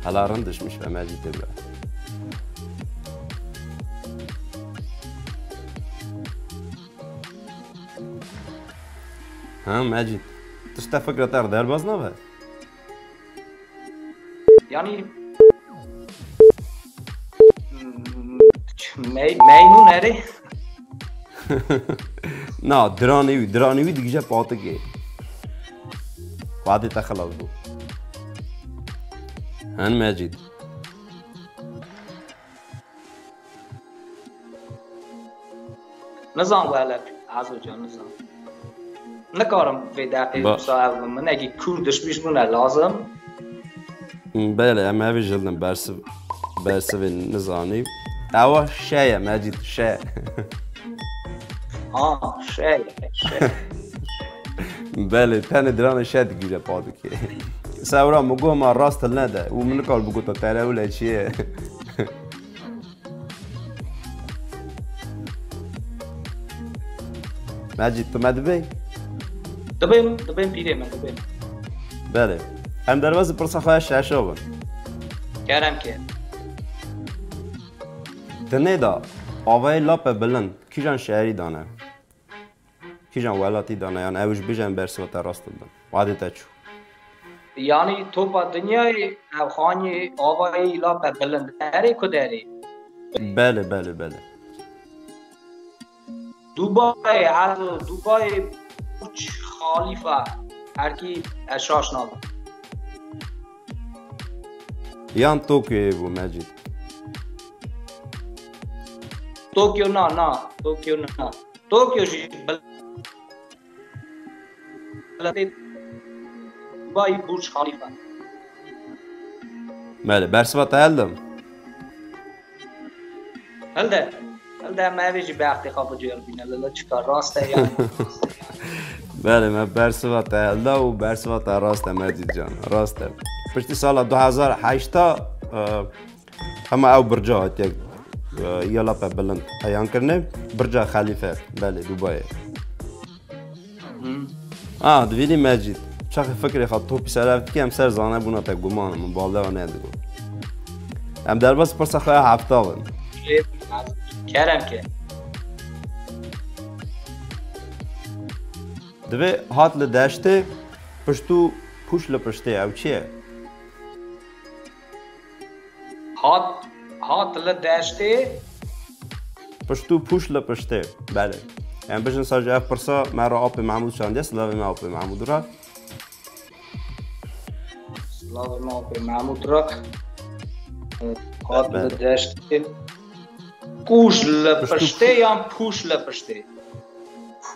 Hela rind dişmîş ve Mecîd tê be. Ha Mecîd, tişta fikra te derbaz nabe? Yani mey-, meynûn erê. Na, diranê wî, diranê wî digije patikê. Wadê te xilas bû. Hen Mecîd. Nizam wele, Azo can, nizam. Nikarim vê deqê Ba- wisa ev min, hinekî kûr dişmîş bûne lazim. Belê, em evî jildin bersiv, bersivê nizanî. Ewa şe ye, Mecîd, şe. Ha, şe ye, şe. Belê, tenê diranê şe digire padikê. Sewra min got ma rast hilnede. Û min nikar bigota terewile çi ye. Mecîd, tu me dibê? Dibêm, dibêm pîrê min, dibêm. Belê. Em derbazî pirsa xwe şeşo bin. Kerem ke. Dinê de avayê lape bilind kîjan şeherî dane? Kîjan welatî dane? Yan ew ji bijan bersiva te rast dibin. Wadê te çû. Yani topa dinyayê ev xanî avayî lape bilind erê ku derê? Belê, belê, belê. Dubai, Azo, Dubai Burj Khalifa. Herkî ez şaş nabim. Yan Tokyoyê bû Mecîd. Tokyo na, na. Tokyo na. Tokyo jî bil-, Dubai Burj Khalifa. Belê, bersiva te heldim. Hilde. Hilde em evê jî bextê xwe bicêr bîne. Lele çika rast e yan? Belê, me bersiva te helda û bersiva te rast e Mecîd can. Rast e. Piştî sala du hezar heşta, e, hema ew birca hatiye, e, ya lape bilind eyan kirine. Birca Xelîfe, belê, Dubayê. Ah, dibînî Mecîd. Çaxê fikrê xwe topî ser ev dikî, em ser zanebûna te guman in, min balewa nedigot. Em derbas pirsa xwe ya hefta bin. Kerem ke. Divê hat li deştê, pişt û pûş li piştê, ew çi ye? Hat, hat li deştê. Pişt û pûş li piştê. Belê. Em bijin sa ji ev pirsa me re apê Mehmûd şandiye, silavê me apê Mehmûd re. Silavê me apê Mehmûd re. Hat li Belê. Deştê. Kûş li Pişt û piştê yan pûş li piştê?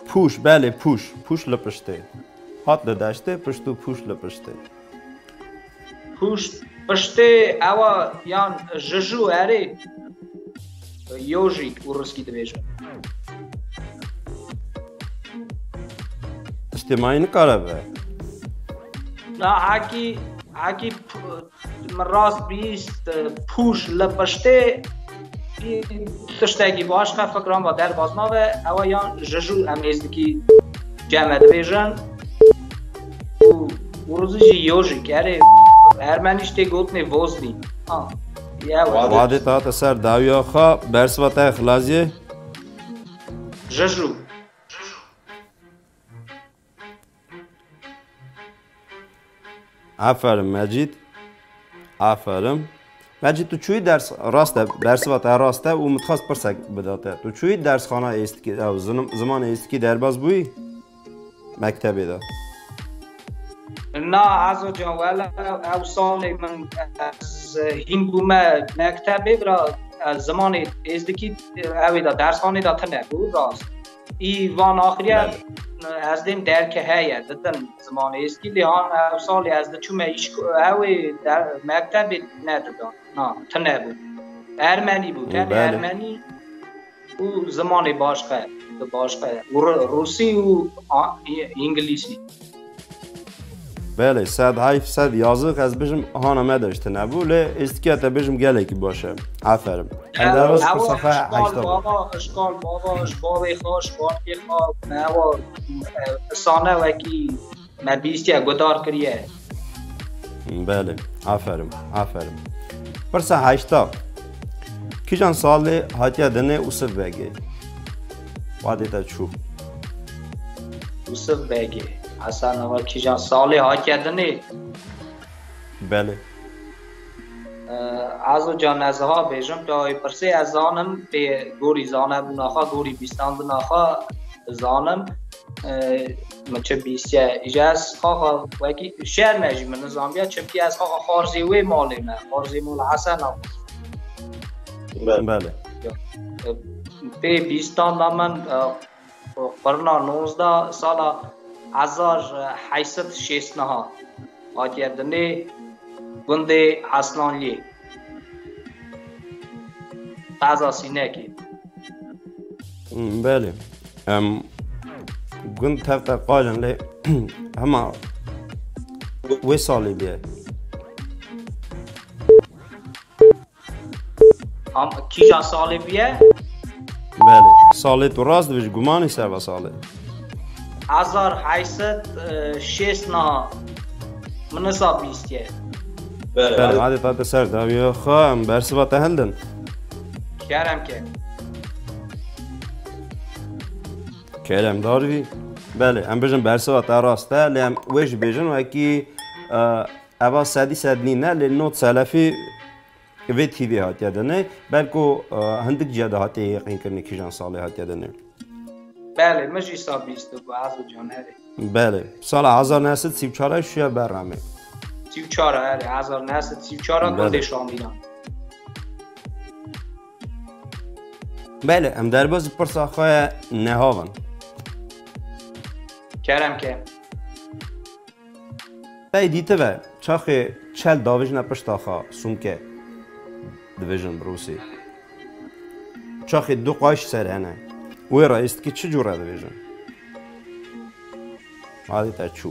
Pûş, belê, pûş. Pûş li piştê. Hat li deştê, pişt û pûş li piştê. Pûş piştê ewa yan jiju erê. Yojî û ruskî dibêje. Tiştê mayî nikare be. Na hekî, hekî p-, min rast bihîst, pûş li piştê tiştekî baş xe fikran ve derbas nabe, ewa yan jiju em êzdikî cem e dibêjin. Û, û rûzî jî yo jî kerê Ermenî jî tê gotinê Voznî. Ha. Ew e. Wadê te hate ser dawiya xwe, bersiva te xilaziyê. Jeju. Aferin Mecîd. Aferin. Mecîd, tu çûyî ders, rast e, bersiva te rast e û min dixwest pirsek bida te. Tu çûyî dersxana êstikî, ew, zinim-, zimanê êstikî derbas bûyî? Mektebê de. Na, Ezo can, wele ew salê min ez hîn bûme mektebê, bira, ez zimanê êzdikî ew ê de, dersxanê de tune bû, rast. Î van axiriye, belê, ez dêm derke heye, didin zimanê êzdikî, lê han ew salê ez diçûme îşko-, ew ê de-, mektebê nedidan. Na, tune bû. Ermenî bû, tenê, belê, ermenî û zimanê başqe, di başqe. Û ru-, rûsî û a-, î-, îngilîsî. Belê, sed heyf, sed yazık, ez bijim hana me de ji tune bû, lê êstikiya te bijim gelekî baş e. Aferin. Em, ew, derbas ew pirsa xwe, eşkal heyşta bû. Bava, eşkal bava, ji bavê xwe, ji bavê xwe, me ewa, e, sane wekî me bîstiye, guhdar kiriye. Belê, aferin, aferin. Pirsa heyşta. Kîjan salê hatiye dinê Usif Begê? Wadê te çû. Usif Begê. Hesen awa kîjan salê hatiye dinê? Belê. Ee, ez û can ez ha bêjim, tu wê pirsê ez zanim, pê gorî zanebûna xwe, gorî bîstandina xwe zanim. Ee, min çi bîstiye? Îja ez xaxa wekî şerm e jî min nizanbiya, çimkî ez xaxa xarzê wê malê me, xarzê mala Hesen a. Be-, belê. Ee, pê bîstanda min, e, Qurna nozdeh sala hezar heyt sed şêst niha hatiye dinê gundê Eslanliyê. Qeza Sînekê. Hmm, belê. Em, gund tev te qal in lê hema wê salê bûye. Am, kîja salê bûye? Belê. Salê tu rast dibêjî, gumanî ser va salê. Hezar heyt sed şêst niha. Min nisa bîstiye. Belê. Belê, hadi tate ser dawiya xwe, em bersiva te hildin. Kerem ke. Kerem dar bî. Belê, em bijin bersiva te rast e, lê em wê jî bêjin wekî, e, eva sedî sed nîne, lê not selefî vê T V hatiye dinê. Belko, e, hindik ciya de hatiye yaqînkirinê kîjan salê hatiye dinê. Belê, min jî sa bîst bû, ez û Canerê. Belê. Sala hezar neh sed sî û çar şûye ber remê. Sî û çar, erê, hezar neh sed sî û çar a, belê, gundê Şamîran. Belê, em derbas pirsa xwe ye nehavin. Kerem ke. Tey dîtibe, çaxê çel davêjine pişta xwe, sûmke, divêjin bi rûsî. Çaxê du qaş ser hene. Wê re êstkî çi cûre divêjin? Hadî te çû.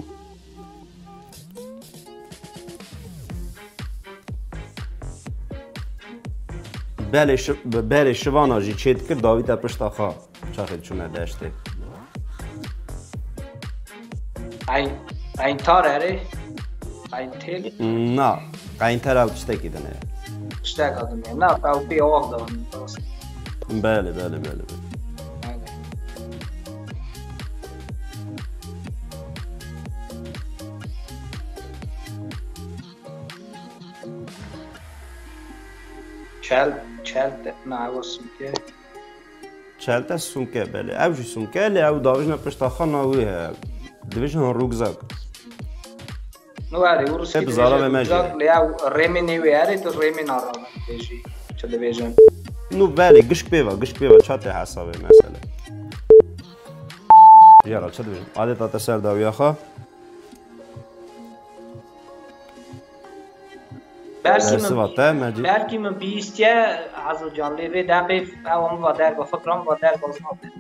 Belê şi-, bi berê şivana jî çêdikir, davîte pişta xwe. Çaxê diçûne deştê. Qeyn-, qeyntar erê? Qeyntêl? Na, qeynter ew tiştekî din e. Tiştek din e. Na, ew pê awak da. Belê, belê, belê, belê. Belê. Çel, çel de, na, ew sûmke. Çelte sûmke, belê. Ew jî sûmke, lê ew davêjine pişta xwe na wî heye. Divêjin rûgzak. No, erê, û rûskî. Hep divêjin zaravê me jî rûgzak, lê ew rêmê nê wê erê, tu rêmê naravan dibêjî. Çi divêjin? No, belê, gişk pê ve, gişk pê ve, ça tê hesabê mesele. Jê re çi divêjin? Adeta te ser dawiya xwe. Belkî min, bersiva te, Mecîd, belkî min bihîstiye, Ezo can, lê vê deqê ew min va derba, fikra min va derba, ez nadim.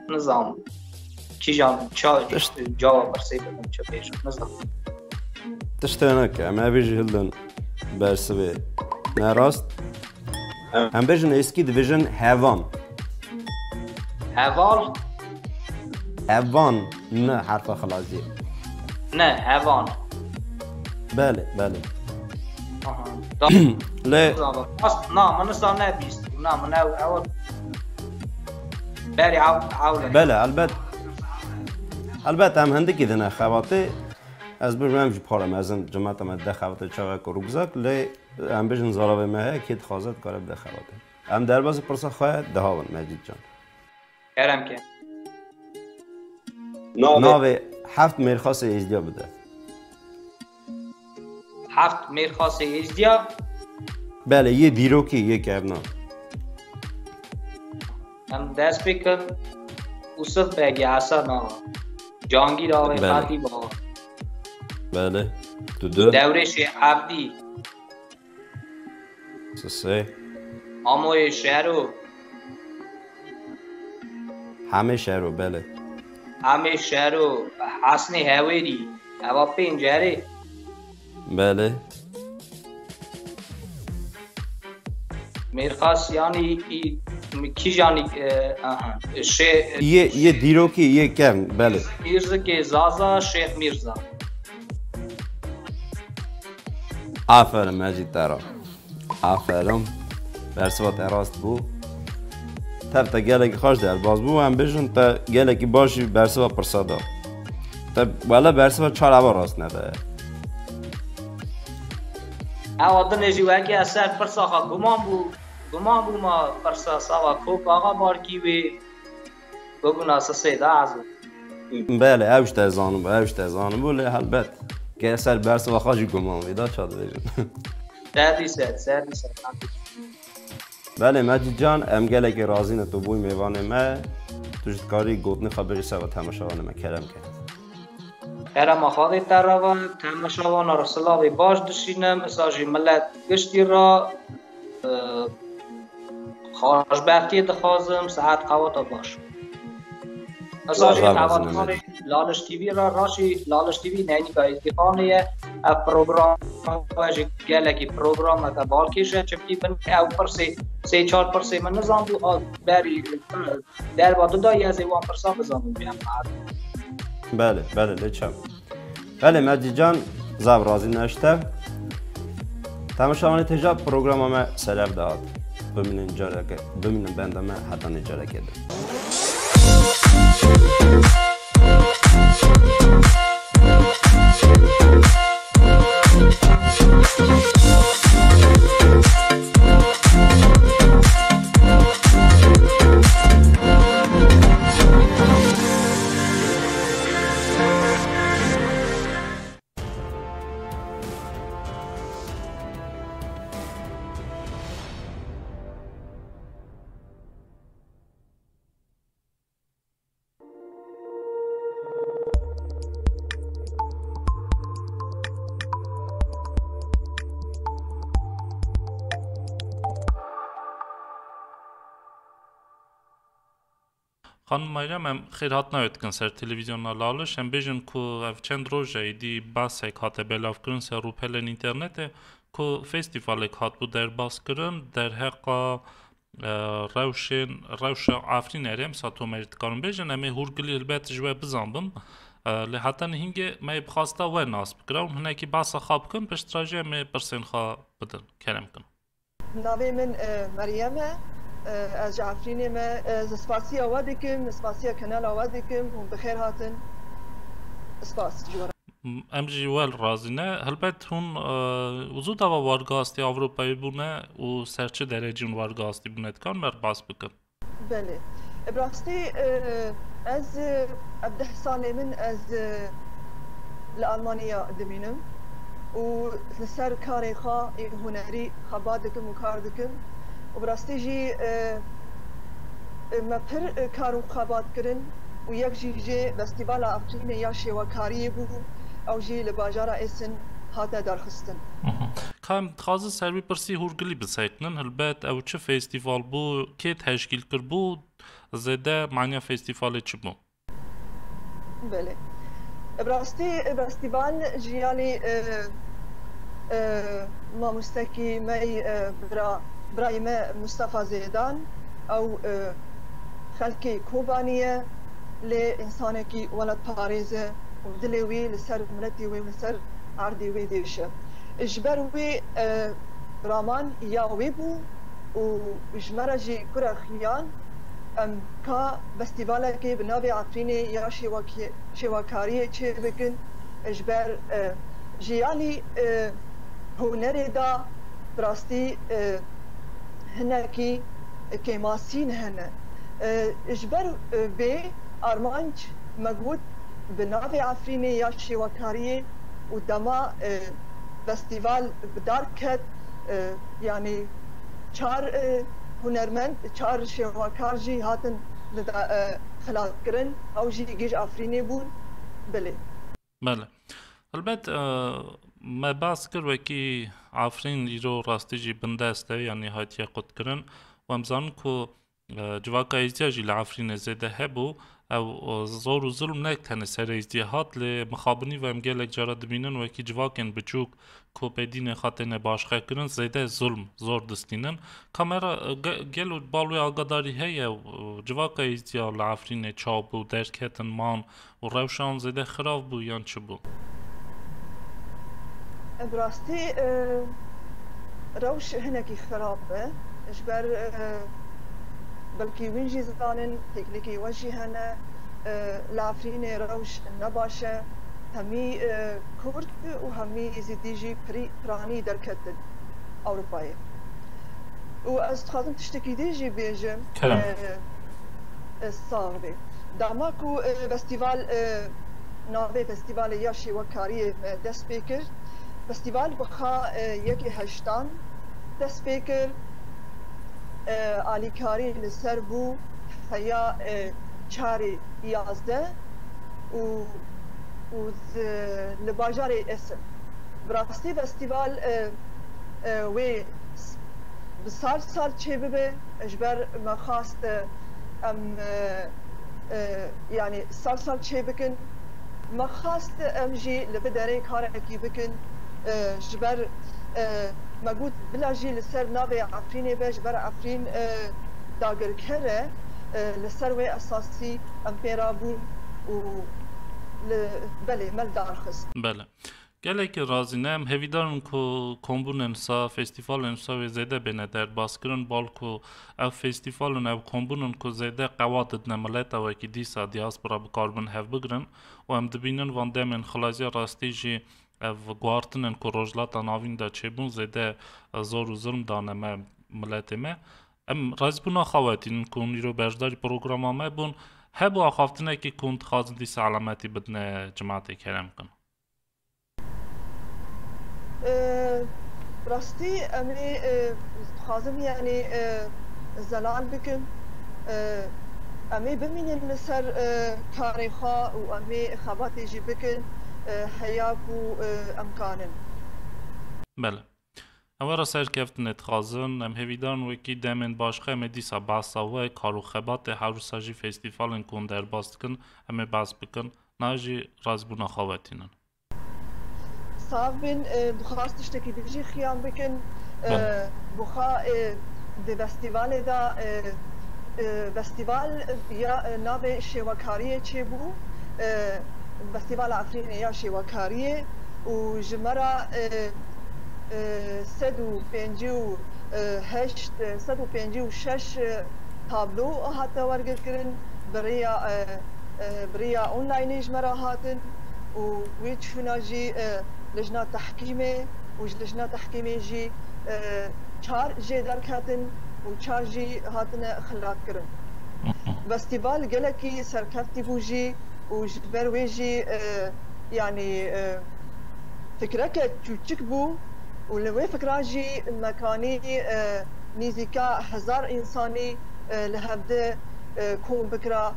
Nizam. Kîjan, ça, tişt, cava pirsê bidim, çi bêjim, nizam. Tiştê neke, em evî jî hildin bersivê. Ne rast? Em bêjin êskî dibêjin hevan. Heval? Hevan, ne herfa xilaziyê. Ne, hevan. Belê, belê. Aha. Lê Tamam. As, na, min nisa nebîst. Na, min ew, ew. Berî ew, ew le. Belê, elbet. Elbet em hindikî dine xebatê. Ez bibim em jî para mezin cemata me de xebatê çaxek û rûgzak lê em bijin zaravê me heye kê dixwaze dikare bide xebatê. Em derbasî pirsa xwe diha bin Mecîd can. Kerem ke. Navê. Navê heft mêrxasê êzdiya bide. Heft mêrxasê êzdiya. Belê, yê dîrokî, yê kevna. Em dest pê kin. Usif Begî Hesen awa. Cangîr awa, Belê. Xetîb awa. Belê. Tu du. Dewrêşê Evdî. Sisê. Amoyê Şero. Hemê Şero, belê. Hemê Şero. Hesnê Hewêrî. Eva pênc herê. Belê. Mêrxas yanî î- kîjanî e, aha, şê Yê, yê dîrokî, yê kevn, belê. Mîrzikê Zaza, Şêx Mîrza. Aferin Mecîd Tera. Aferin. Bersiva te rast bû. Tev te gelekî xweş derbas bû. Em bijin te gelekî baş jî bersiva pirsa da. Te wele bersiva çar eva rast nebe. Ewa dinê jî wekî ez ser pirsa xwe guman bû. Guman bûma pirsa sava Kop Axa Barkî wê bibûna sisê da ez. Belê, ew ji te zanim bû, ew ji te zanim bû, lê helbet. Ke ser bersiva xwe jî guman wê da ça dibêjin. Serdî ser, serdî ser. Belê Mecîd can, em gelekî razî ne tu bûyî mêvanê me. Tu jî dikarî gotinê xwe bêjî ser temaşevanê me, kerem ke. Kerema Xwedê te re be, temaşevana re silavê baş dişînim, isa jî milet giştî re, e, xweşbextiyê dixwazim, sihet qewata baş. Isa jî Bravo, qewatxanê Laliş T V re, raşî Laliş T V neynika Êzdiqanê ye. Ev program we jî gelekî programeke balkêş e, çimkî bin ew pirsê sê çar pirsê min nizanbû, a berî derva dida ez ê wan pirsa bizanbû em. Belê, belê, lê çem. Belê Mecîd can, zaf razî ne ji te. Temaşevanê têja programa me serev dihat. Bimînin careke, bimînin benda me heta nê careke din. Xanim Meryem, em xêrhatina wê dikin ser televîzyona Laliş. Em bêjin ku ev çend roj e êdî behsek hate belavkirin ser rûpelên înternetê ku festîvalek hatibû derbaskirin derheqa, e, rewşên, rewşa Efrînê re, em sa tomerî dikarin bêjin. Em ê hûrgilî helbet ji we bizanbin. E, lê heta nihîngê me yê bixwesta we nas bikira û hinekî behsa xwe bikin, piştre jî em ê pirsên xwe bidin. Kerem kin. Navê min e, Meryem e. E, Ez ji Efrînê me. Ez spasiya we dikim, spasiya kanala we dikim û bi xêr hatin. Spas ji we re. Em jî wel razî ne. Helbet hûn, e, zû dava wargastî Ewropayê bûne û ser çi derecî hûn wargastî bûne, dikan me re behs bikin? Belê. Bi rastî, e, ez, e, ev deh salê min ez, e, li Almanya dimînim û li ser karê xwe ê hunerî xebat dikim û kar dikim û bi rastî jî, e, e, me pir, e, kar û xebat kirin û yek jî jê Festîvala Efrînê ya şêwekariyê bû, ew jî li bajara Êsin hate derxistin. Ka em dixwazin ser vî pirsî hûrgilî bisekinin, hilbet ew çi festîval bû, kê teşkîl kiribû, zêde maniya festîvalê çi bû? Belê. Bi rastî, festîval jiyalî, e, e, mamostekî me, e, bira, birayê me Mustafa Zêdan, ew, e, xelkê Kobanî ye, lê însanekî welatparêz e û dilê wî li ser miletî wê û li ser erdê wê dêşe. Ji ber wê, e, raman ya wê bû û ji me re jî kure xiyan em ka festîvalekê bi navê Efrînê ya şêwakê-, şêwakariyê çê bikin. Ji ber, e, jiyanî, e, hunerê de bi rastî, e, hinekî kêmasîn hene. E, ji ber, e, vê armanc me got bi navê Efrînê ya şêwekariyê û dema, e, festîval bi dar ket, e, yanî çar, e, hunermend, çar şêwekar jî hatin lida-, e, xilatkirin. Ew jî gêj Efrînê bûn. Belê. Belê. Helbet, e, me behs kir wekî Efrîn îro rastî jî bindest e, yanî hatiye qutkirin. Û em zanin ku, e, civaka Êzdiya jî li Efrînê zêde hebû. Ew, e, zor û zulm ne tenê ser Êzdiya hat, lê mixabinî ve em gelek cara dibînin wekî civakên biçûk ku pê dînê xwe têne başqe kirin, zêde zulm, zor distînin. Kamera, e, ge-, gelo bal wê agadarî heye, e, civaka Êzdiya li Efrînê çawa bû, derketin, man û rewşan zêde xirab bû yan çi bû? Bi rastî, e, rewş hinekî xirab e. Ji ber, e, belkî wîn jî zanin, teknîkê we jî hene, e, li Efrînê rewş ne baş e. Hemî, e, Kurd û hemî Êzidî jî pirî, piranî derketin Ewropayê. Û ez dixwazim tiştekî dî jî bêjim. Kerem. E, e, sax be. Dema ku, e, festîval, e, navê festîvalê ya şêwekariyê me dest pê kir, festîval bi xwe, e, yekê heştan dest pê kir. E, alîkarî li ser bû heya, e, çarê yazdeh û, û zi-, li bajarê Esil. Bi rastî festîval, e, e, wê s-, bi sal sal çê bibe, ji ber me xwast, e, em, e, e, yanî sal sal çê bikin. Me xwast em jî li vê derê karekî bikin. E, ji ber, e, me got bila jî li ser navê Efrînê be, ji ber Efrîn, e, dagirker e, e, li ser wê esasî em pê rabûn û li, belê, me li dar xist. Belê. Gelekî razî ne. Em hêvîdar in ku kombûnên wisa, festîvalên wisa wê zêde bêne derbas kirin. Bal ku ev festîval in, ev kombûn in ku zêde qewat didine mileta wekî dîsa diaspora bikaribin hev bigrin. Û em dibînin van demên xilaziya rastî jî ev guhartinên ku Rojhilata Navîn de çêbûn zêde zor û zilm dane me, miletê me. Em razîbûna xwe wetînin ku hûn îro beşdarî programa me bûn. Hebû axaftinekî ku hûn dixwazin dîsa elametî bidine cimatê kerem kin. E, rastî em ê, e, dixwazim, yanî, e, zelal bikin. E, em ê bimînin li ser, e, karê xwe û em ê xebatê jî bikin, e, heya ku, e, em kanin. Belê. Ew ra serkeftinê dixwazin, em hêvîdarin wekî demên başqe em ê dîsa behsa we, kar û xebatê her wisa jî festîvalên ku hûn derbas dikin, em ê behs bikin. Niha jî razîbûna xwe wetînin. Sax bin, e, dixwast tiştekî din jî xiyan bikin. E, Belê. Bi xwe, e, di festîvalê de, e, e, festîval ya, e, navê şêwekariyê çêbû. E, Festîvala Efrînê ya şêwekariyê û ji me re, e, e, sed û pêncî û heşt, e, sed û pêncî û şeş, e, tablo hate wergirkirin. Bi rêya, e, e, bi rêya onlaynê ji me re hatin û wê çûna jî, e, lijna tehkîmê û ji lijna tehkîmê jî, e, çar jê derketin û çar jî hatine xilatkirin. Festîval gelekî serkeftî bû jî û ji ber wê jî, e, yanî, e, fikreke çûçik bû û li wê fikra jî mekanî, e, nîzîka hezar însanî, e, li hevdi, e, kom bikira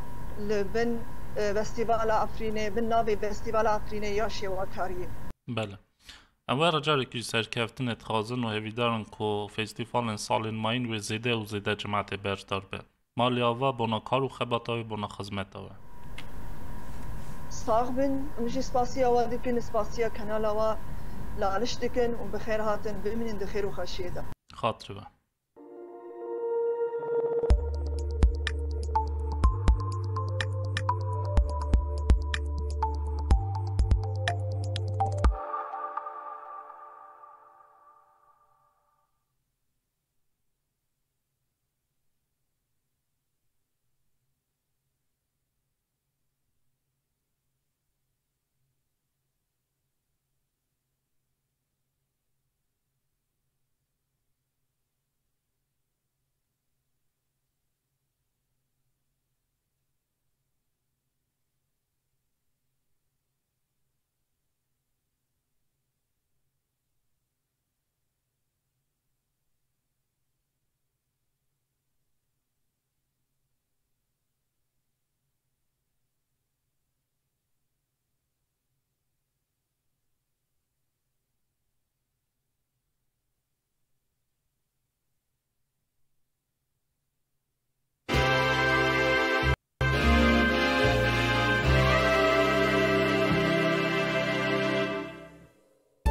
li bin, e, Festîvala Efrînê, bin navê Festîvala Efrînê ya şêwekariyê. Belê. Em we re carekî jî serkeftinê dixwazin û hêvîdar in ku festîvalên salên mayîn wê zêde û zêde cimatê beşdar be. Malê ava bona kar û xebata wê, bona xizmeta we. Sax bin, em jî spasiya we dikin, spasiya kanala we laliş dikin û bi xêr hatin, bimînin di xêr û xweşiyê de. Xatir we.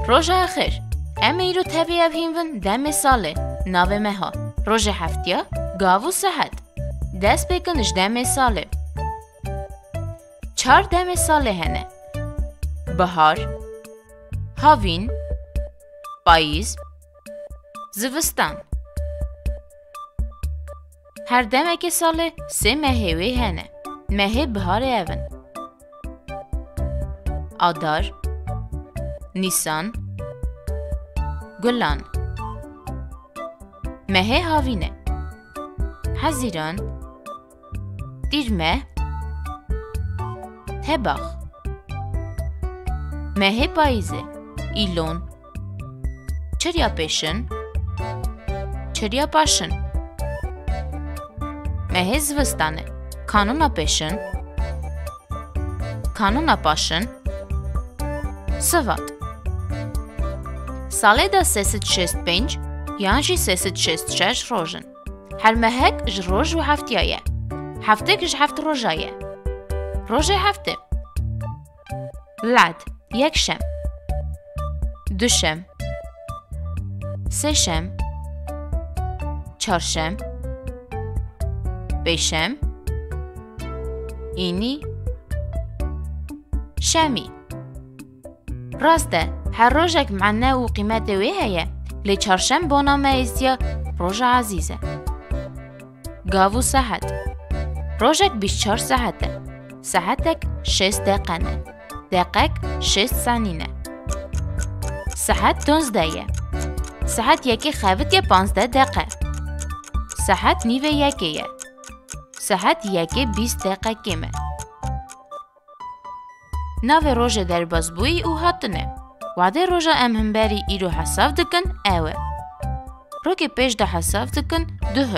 Roja xêr. Em ê îro tevî ev hîn bin demê salê, navê meha, rojê heftiya, gav û sehet. Dest pê kin ji demê salê. Çar demê salê hene. Bihar, havîn, payîz, zivistan. Her demekê salê sê mehê wê hene. Mehê biharê ev in: Adar, Nîsan, Gulan. Mehê havînê: Hezîran, Tîrmeh, Tebax. Mehê payîzê: Îlon, Çirya pêşin, Çirya paşin. Mehê zivistanê: Kanûna pêşin, Kanûna paşin, Sivat. Salê de sê sed şêst pênc yan jî sê sed şêst şeş roj in. Her mehek ji roj û heftiya ye. Heftek ji heft roja ye. Rojê heftê: Lad, yekşem, duşem, sêşem, çarşem, pêşem, înî, şemî. Rast e, her rojek mane û qîmetê wê heye, lê çarşem bona me êstiya roja ezîz e. Gav û sehet. Rojek bîst çar sehet e. Sehetek şêst deqe ne. Deqek şêst sanî ne. Sehet donzdeh ye. Sehet yekê xevitiye panzdeh deqe. Sehet nîvê yekê ye. Sehet yekê bîst deqe kêm e. Navê rojê derbas bûyî û hatine. Wadê roja em himberî îro hesab dikin ew e: Rokê pêş de hesab dikin duh.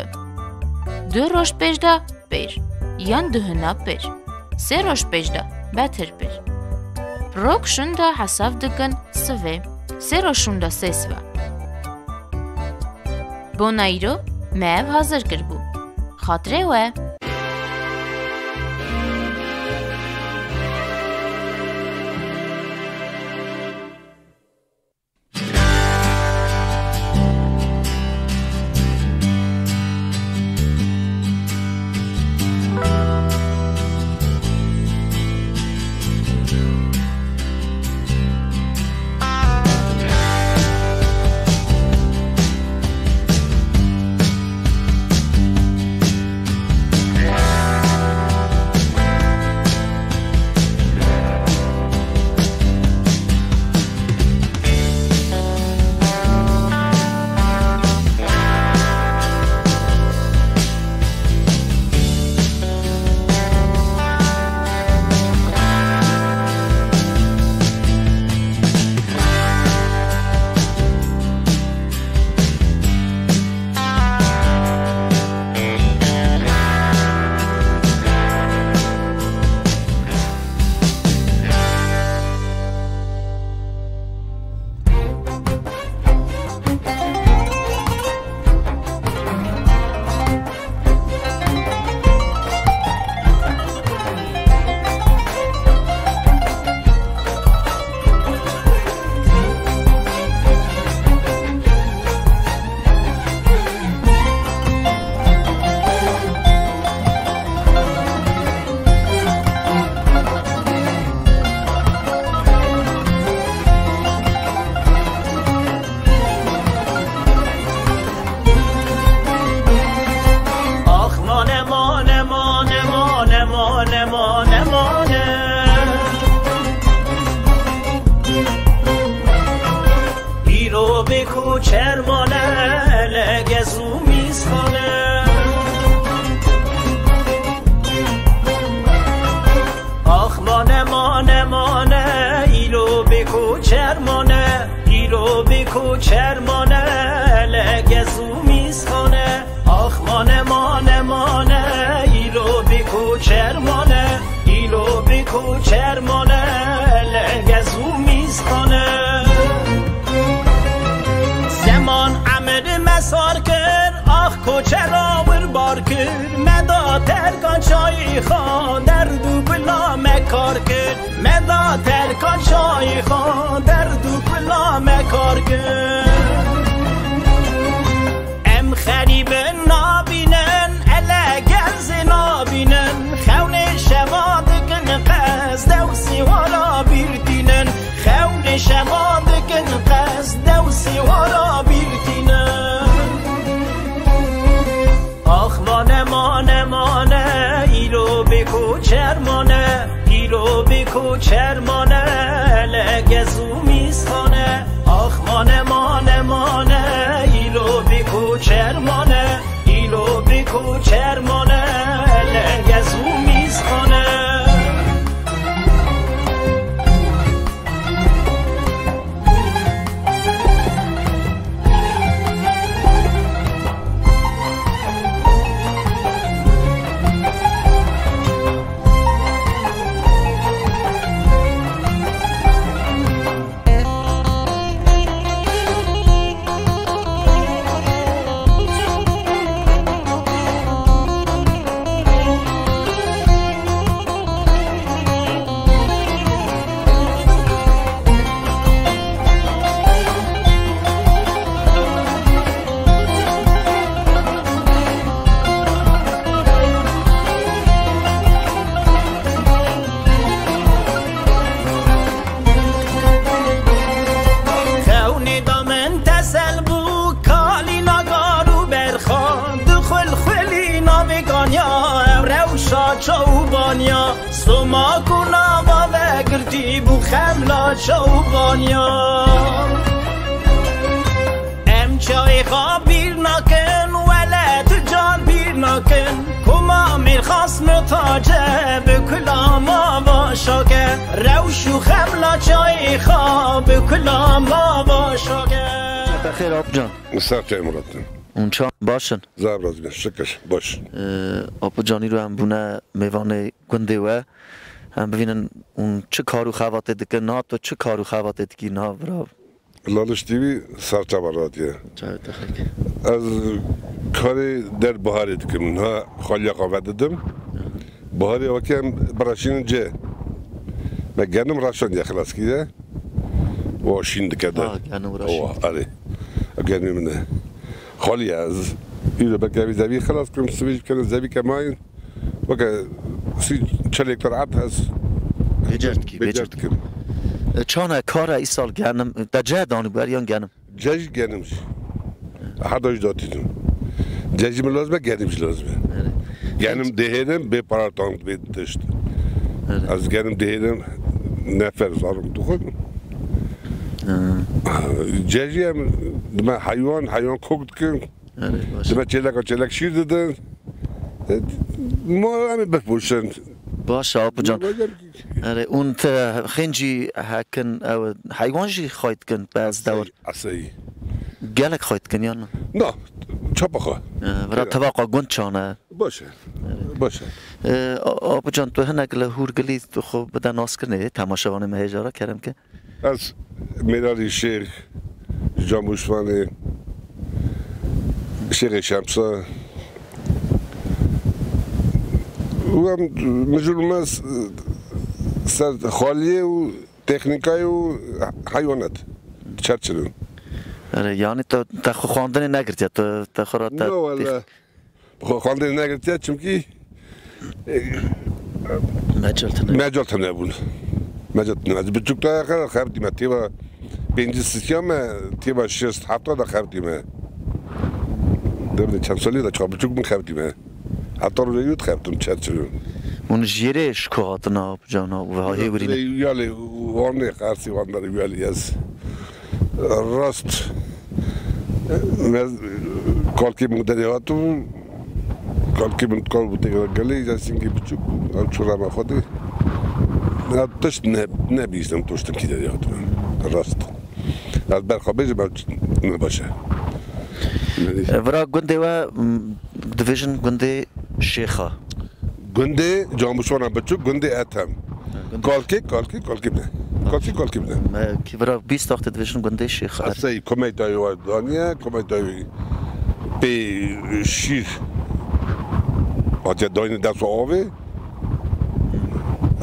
Du roj pêş de pêr, yan duhina pêr. Sê roj pêş de betir pêr. Rok şûnda hesab dikin sivê. Sê roj şûnda sê siva. Bona îro me ev hazir kiribû. Xatirê we. Ax mane, mane, mane, mane, mane, mane, mane. Îro bê koçer mane, legez û mîzxane. Ax mane, mane, mane, îro bê koçer mane, îro bê koçer mane, legez û mîzxane. Ax mane, mane, mane, îro bê koçer mane, îro bê koçer mane, legez û mîzxane. Zeman emir me sar kir, ax koçera wir bar kir, me da terkan çayî xan, derd û bila me kar kir. Me da terkan çayî xan, derd û bila me Koçer mane, legez û mîskane, ax mane, mane, mane, îlo bi koçer mane, îlo bi koçer mane, legez û mîskane. Xewnê da min tesel bû, kalîna gar û berxan, dixulxulî navê kaniya, ew rewşa çawbaniya, stoma ku nava vegirtî bû, xemla çawbaniya. Em çayê xwe bîr nakin, wele tu car bîr nakin. Koma mêrxas mitace bi kulama vaşake. Rewş û xemla çayê xwe bi kulama vaşake. Te xêr, Apcan. Ser çay Murat. Hûn çan, baş in? Zaf rast bin, şikir, baş. Ee, Apo Can, îro em bûne mêvanê gundê we. Em bivînin hûn çi kar û xebatê dikin, niha tu çi kar û xebatê dikî niha vira? Laliş T V, Serçava Radyo. Çawa te xelkê? Ez karê der biharê dikim. Niha xaliya xwe vedidim. Biharê wekî em biraşînin cê. Me genim raşandiye xilas kiriye. O şîn dike de. Ha, genim raşand. O, erê. Genim min e. Xaliya ez. Îro belkî evî zevî xilas kirim, sivî jî bikerim, zevî kemayîn. Weke sî çelêk te rahat hez. Bêcer dikî, bêcer dikî. E, çane kara îsal genim, te ceh danî ber yan genim? Ceh jî genim jî. Hada jî datînim. Ceh jî min lazim e, genim jî lazim e. Evet. Genim dihêrim, bê para tam bê tişt. Evet. Ez genim dihêrim, nefer zarim dixwim. Ha. Ceh jî em dime heywan, heywan kok dikim. Erê, baş. Dime çêleka çêlek şîr didin. E, ma em ê bipoşin. Baş e, Apo Can. Erê, hûn te xêncî hekin, ew heywan jî xwey dikin, be ez dewr. Eseyî. Gelek xwey dikin, yan na? Na, çapa xwe. E, vira teva xwe gund çane. Baş e. Baş e. E, A-, Apo Can, tu hinek li hûrgilî tu xwe bide naskirinê, temaşevanê me hêja re, kerem ke. Ez Mêralî Şêx, Camûşvanê, Şêxê Şemsa. Û em mijûl me s-, ser xaliyê û teknîkayê û heywanat çerçirin. Erê, yanî te, te xwe xwendinê negirtiye, te, te xwe ra te. No, wele. Xwe xwendinê negirtiye, çimkî, e, mecel tune. Mecel tune bûn. Mecel tune. Ez biçûk de xebitîme, têva pêncî sisiya me, têva şêst hefta de xebitîme. Demê çend salî de çawa biçûk bûn xebitîme. Heta rojê yû dixebitim çerçiv. Hûn ji yêrê ji ku hatina, Apo Can, û vahê wirîne? Yalê, wan nê, qersî wan derê yalê ez. Rast. Me, kalkê min derê hatibû. Kalkê min kal bû têkila gelê, ya singê biçûk bû. Ew çû rema xwe dê. Ya tişt ne, nebîstim, tiştim kî derê hatibû. Rast. Ez ber xwe bêjim, ew ne baş e. Vira gundê we, m, dibêjin gundê Şêxa. Gundê Camûşwana Biçûk, gundê Ethem. Ha, gundê. Kalkê, kalkê, kalkê bine. Kalkê, kalkê bine. Me kî vira bîst wextê dibêjin gundê Şêxa. Esey komeyta wî daniye, komeyta wî pê şîr hatiye dayîne dest û avê.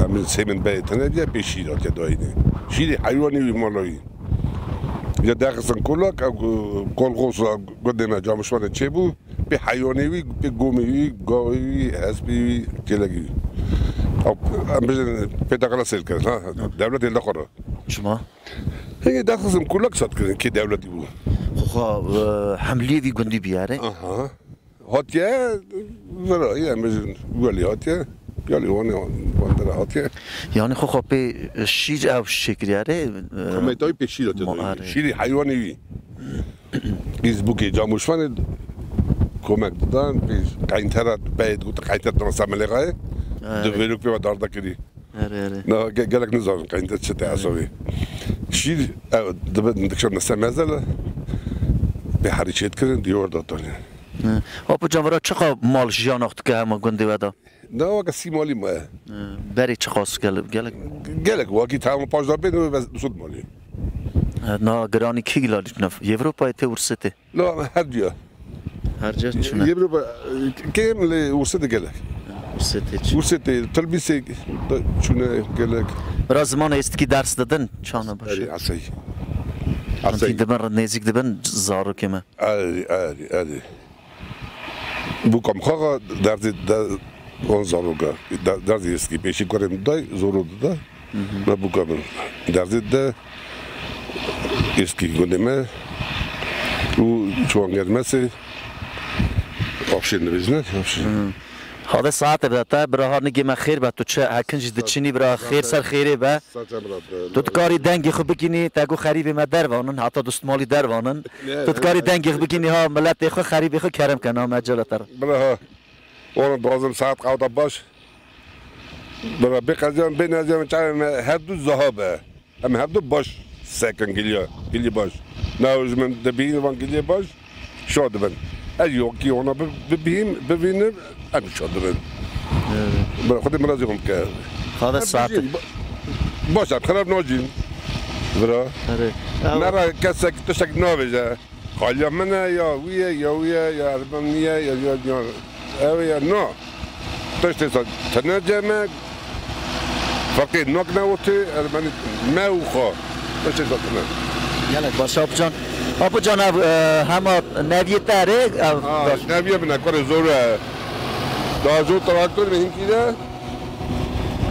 Em sê min berê tune diye pê şîr hatiye dayîne. Şîrê heywanê wî mala wî. Ya dexistin kulak, ew, kolxosa gundê me Camûşwanê çêbû. Pê heywanê wî, pê gomê wî, gavê wî, hespê wî, kêlekê wî. Ew, em bijin pê teqela sêr kirin, ha? Dewletê li xwe re. Çima? Hingê dexistin kulak sat kirin, kê dewletî bû. Xwe, e, hemliyê vî gundî biyare. Aha. Hatiye, vira, em bijin, welî hatiye. Piyalê wan ê, wan dera hatiye. Yanî xwe xwe pê şîr ew şekilî erê, e, Komeytayî pê şîr hatiye ma dayî. Erê. Şîrî heywanê wî. Îzbûkê camûşvanê komek didan, pê qeyntera, peyê digotin qeynter dana ser melêxayê. Erê. Di vêrok pê ve darda kirî. Erê, erê. Na, ge-, gelek nizanin qeynter çi te hesabê. Şîr, ew, dibe, dikşan ser mezele, pê herî çêt kirin, diyar da tanê. Hı. Apo can, vira çiqa mal jiyanak dike hema gundê we de? Ne weke sî malî me. Hı. Berê çiqas gel-, gelek? Gelek, wekî tamam paş da bên, wê bes sud malî. Hı, na giranî kî gilalî nav? Yevropayê tê, Ursê tê? La, her diya. Her ca çûne. Yevropa, kêm lê Ursê de gelek. Ursê tê çi? Ursê tê, Tilbîsê de çûne gelek. Biraz zimanê êstikî ders didin, çana baş e? Erê, esey. Esey. Dibin, nêzîk dibin zarokê me. Erê, erê, erê. Bûka min xwe derzê de on zaroka. De-, derzê êskî pêşî kurê min day, zoro dida. Hı hı. Me bûka min derzê de êskî gundê me û çiwan germesê. Afşên dibêjine, afşên. Hı. Xwedê saetê bide te, bira, ha nigê me xêr be, tu çi hekin jî diçinî, bira, xêr ser xêrê be. Saça bira, tu dikarî dengê xwe bikînî, te got xerîbê me dervanin, heta dustmalî dervanin. Ne, tu dikarî ne, dengê xwe bikînî, ha miletê xwe, xerîbê xwe kerem ke, na mecela te re. Bira ha, oğlum, dixwazim saet qewta baş. Bira, bê qeziyan, bê neziyan, çavê me her du zaha be. Em hevdu baş sekin giliya, gilî baş. Naw ji min dibînin van giliyê baş, şa dibin. Ez yokî ona bi-, bibînim, bibînim, em şa dibin. Evet. Bi Xwedê mirazî xwe bike. Xade Em saet. bijîn, ba-, baş em xirab nacîn. Vira. Erê. Nera kesek tiştek nabêje. Xaliya min e, ya wî ye, ya wî ye, ya Ermenî ye, ya, ya, ya ew ye, na. Tiştê sa tine cem e, feqîr nakine otê, Ermenî me û xwe. Tiştê sa tine. Gelek baş, Apocan. Apocan, ev, e, hema neviyê te re, ev Ha, baş. Neviye min e, kurê zor e. Daha zor traktor min hinkî de.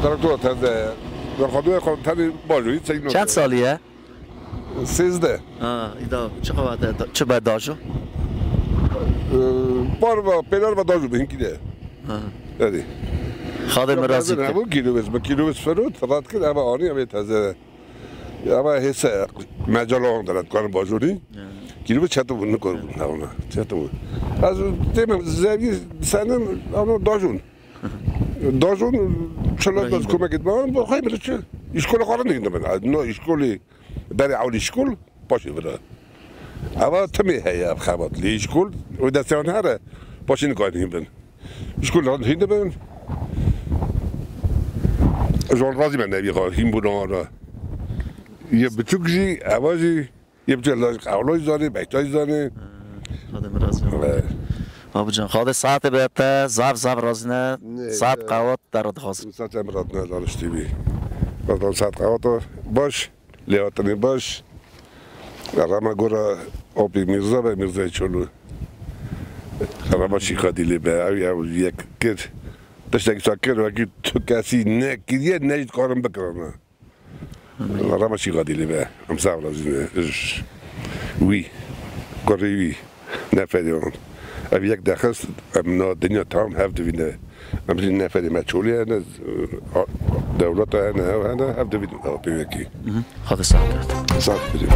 Traktor teze. Berxwe doye xwe tenê bajo, hiç şey Çend salî ye? Sêzdeh. Ha, îda çi xewate, da-, çi be dajo? Ee, par ve, pêler ve dajo be, hinkî de. Ha. Erê. Xade Ya, mirazî benzin ke. Hemû kîlo vêz, bi kîlo vêz ferot, rat kir, eva anî, eva teze. Eva hêse, mecala wan dere, dikarin bajorî. Ya. Kîlo vêz çetin bû, nikor bû, ne ona. Çetin bû. Ez têmim zevî senin, ama dajon. Dajon, çela Brahim. Bes komekê dima, bu xayır çi? İşkola karan dikin ben. No, işkoli Berê ewlî şkol, paşê vira. Eva timê heye ev xebat. Lê şkol, wê desteyan here, paşê nikarin hîn bin. Şkol ran hîn dibin. Jon razî me nevî xwe, hîn bûna wana. Yê biçûk jî, eva jî, yê biçûk laj, ewlaj zanê, bektay zanê. Hadi mi razî. Ve Abican, xade saetê be te, zaf zaf razî ne, Ne, saet ne. Qewat te re dixwazim. Saet em rat ne, daniştî bî. Vat saet qewat baş. Lêhatinê baş. Rema gora Opî Mîrza ve Mîrzayê Çolû. Rema Şîxadîlê be, ew, ew yek kir. Tiştekî sa kir, wekî tu kesî nekiriye, ne jî dikarin bikirana. Rema Şîxadîlê be, em sax razî ne. Wî, kurê wî, neferê wan. Ev yek dexist, em na dinya tam hev divîne. Em jî neferê me çolî hene, dewleta hene, ew hene, hev divîn ew pêvekî. Mhm. Xatir saet. Saet bidin.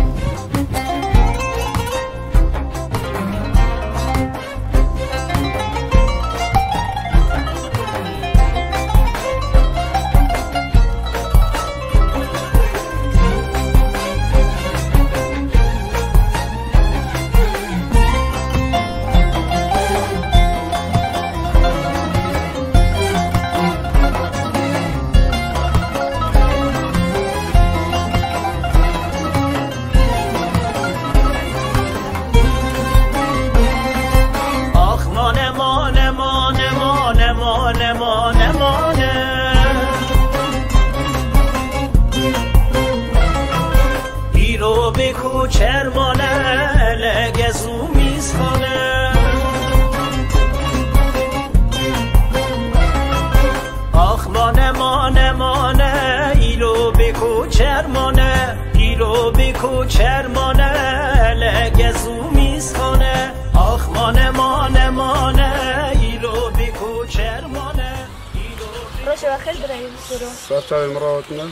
Ax mane, mane, mane, mane, mane, mane, mane. Îro bê koçer mane, legez û mîzxane. Ax mane, mane, mane, îro bê koçer mane, îro bê koçer mane, legez û mîzxane. Ax mane, mane, mane, îro bê koçer mane, îro bê Xêr birayê Zoro. Ser çavên min re hatine.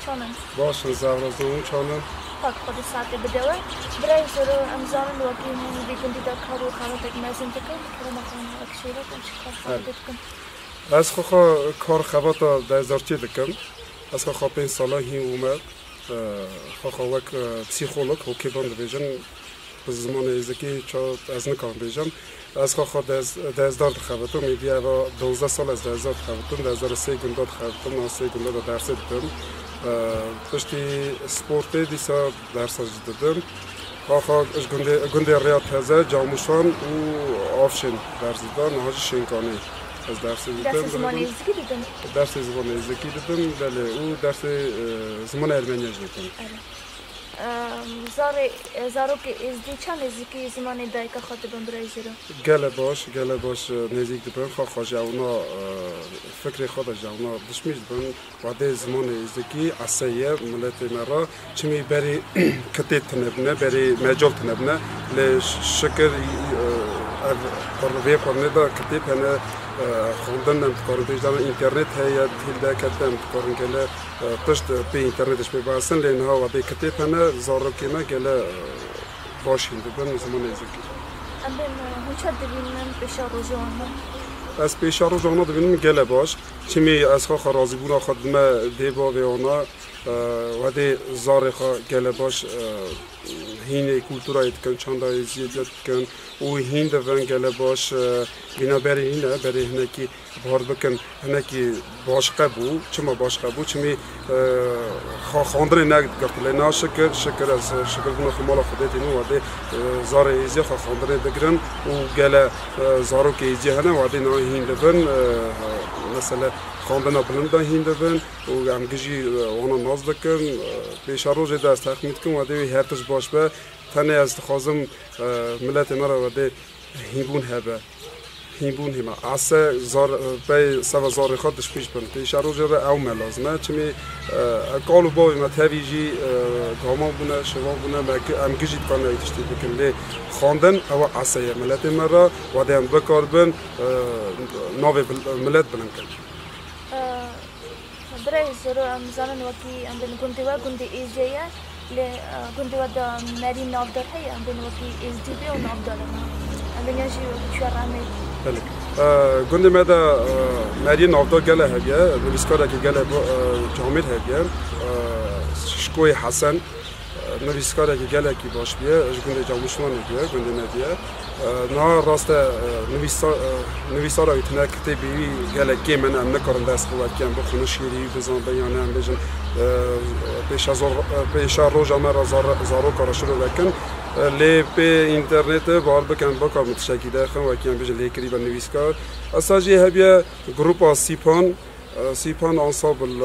Çanin. Baş in, zevrazin û çanin. Pak xwe di saetê bide we. Birayê Zoro, em zanin wekî hûn vî gundî de kar û xebatek mezin dikin. Kerema xwe wek şêrek em çi kar xebatê dikin? Ez xwe xwe kar xebata dezdartiyê dikim. Ez xwe xwe pênc sala hîn û me, e, xwe xwe wek, e, psîxolog, hokêban dibêjin. Bi zimanê êzikî ça ez nikarim bêjim. Ez xwe xwe dez-, dezdar dixebitim. Êdî eva dozdeh sal ez dezdar dixebitim. Dezdara sê gunda dixebitim. Na sê gunda de dersê didim. E, piştî sportê dîsa dersa jî didim. Xwe xwe ji gundê, gundê Rêya Teze, Camûşan û Avşên ders dida. Niha jî Şênkanê ez dersê didim. Dersê zimanê êzikî didim? Dersê zimanê êzikî didim, belê. Û dersê, e, zimanê ermeniya jî didim. Erê. Em, zarê, zarokê êzdî çend nêzîkî zimanê dayika xwe dibin birayê Zoro? Gele baş, gele baş, e, nêzîk dibin. Xwe xwe ji ewna, e, fikrê xwe de ji ewna dişmîş dibin. Wadê zimanê êzdîkî ese ye miletê me re. Çimî berî kitêb tune bine, berî mecal tune bine. Lê ş-, şikir, e, ev qur-, vê qurnê de kitêb hene, e, xwendin em dikarin pêş de, internet heye, hîl de kete em dikarin gele, e, tişt pê internetê ji pê bihesin, lê niha wadê kitêb hene, zarokê me gele, e, baş hîn dibin zimanê êzikî. Em bên, e, hûn çawa dibînin pêşa roja wan? Ez pêşa roja wan dibînim gele baş. Çimî ez xwe xwe razîbûna xwe dime dê bavê wana, e, wedê zarê xwe gele baş, e, hînê kulturayê dikin, çanda êziyê dikin û hîn divin gele baş, e, bîna berê hîn e, berê hinekî Bar bikin, hinekî başqe bû. Çima başqe bû? Çimî, e, xa-, xandinê negirtî lê na şikir, şikir ez şikirbûna xwe mala Xwedê tînim, wadê, e, zarê êzî xa xandinê digirin û gele, e, zarokê êzî hene, wadê na hîn dibin, e, mesele xandina bilind de hîn dibin û em gijî, e, wana nas dikin. E, pêşa rojê de ez texmîn dikim, wadê wî her tişt baş be. Tenê ez dixwazim, e, miletê me re wadê hînbûn hebe. Hînbûn hîna. Ese zar, pey seva zarê xwe dişpîş bin. Pêşerojê re ew me lazim e. Çimî, e, kal û bavê me tevî jî, e, gaman bûne, şivan bûne. Me ki-, em gijî dikarin ew tiştî bikin. Lê xwendin ew ese ye. Miletê me re wadê em bikarbin, e, navê bil-, milet bilind kin. Birayê Zoro, em zanin wekî em bên gundê we gundê Êzdiye ye, lê, e, gundê we de merî navdar heye, em bên wekî Êzdî bê û navdar e. Em bên yan jî wekî çûye rehmê. Belê. E, gundê me de, e, meriyê navdar gele hebiye, nivîskarekî gele bo-, e, camêr hebiye. E, Şikoyê Hesen, Nivîskarekî gelekî baş bûye, ji gundê Camûşlanê bûye, gundê me bûye. Niha rast e, nivîsa-, nivîsara wî tune kitêbê wî gelek kêm in, em nikarin dest bi wekî em bixwînin şiîrê wî bizanbin, yan em bêjin, pêşa zor-, pêşa roja me re zar-, zaroka re şiro vekin. Lê pê înternetê bar bikin, bikarin tiştekî derxin, wekî em bêjin lêkirî be nivîskar. Esa jî hebiye grupa Sîpan, Sîpan Ensemble,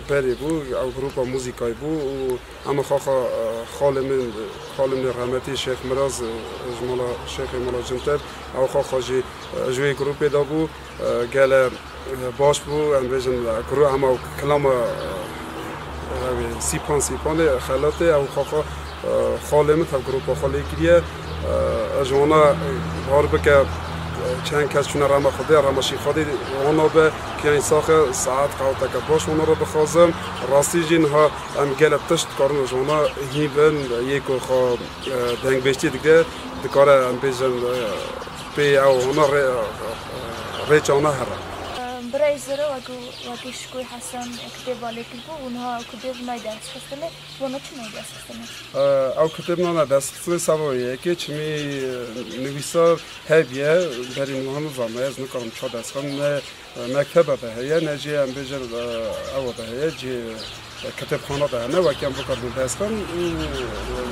berê bû, ew grupa muzîkayê bû û Hema xaxa, e, xalê min, xalê min rehmetî Şêx Miraz, e, ji mala Şêxê Mala Cintev, ew xaxa jî, e, ji wê grûpê de bû, e, gele, e, baş bû, em bêjin, e, gru-, hema kilama, e, ew ê Sîpan Sîpanê, Xelatê, ew xaxa, e, xalê min tev grûpa xwe lê kiriye. E, ez ji wana, e, bar bike, e, çend kes çûne rema Xwedê, rema Şîxadê wana be, kiyan saxe, saet qewteke baş wana re dixwazim. Rastî jî niha Em gelek tişt dikarin ji wana hîn bin, yê ku xwe, e, dengbêjtî dike, dikare em bêjin, e, pê ew hona rê-, e, rêça wana here. Birayê Zero, wekî, wekî Şikoyê Hesen kitêba lê kiribû û niha ew kitêb nayê destxistinê, ji wana çi nayê destxistinê? E, ew kitêb nayê destxistinê seba wê yekê, çimî, e, nivîsar hebiye, berî niha nizam e, ez nikarim çawa destxim, ne Mektebe de heye, ne jî em bêjin, e, ewa de heye, cihê, e, kitêbxana de hene, wekî em bikaribin dest bin û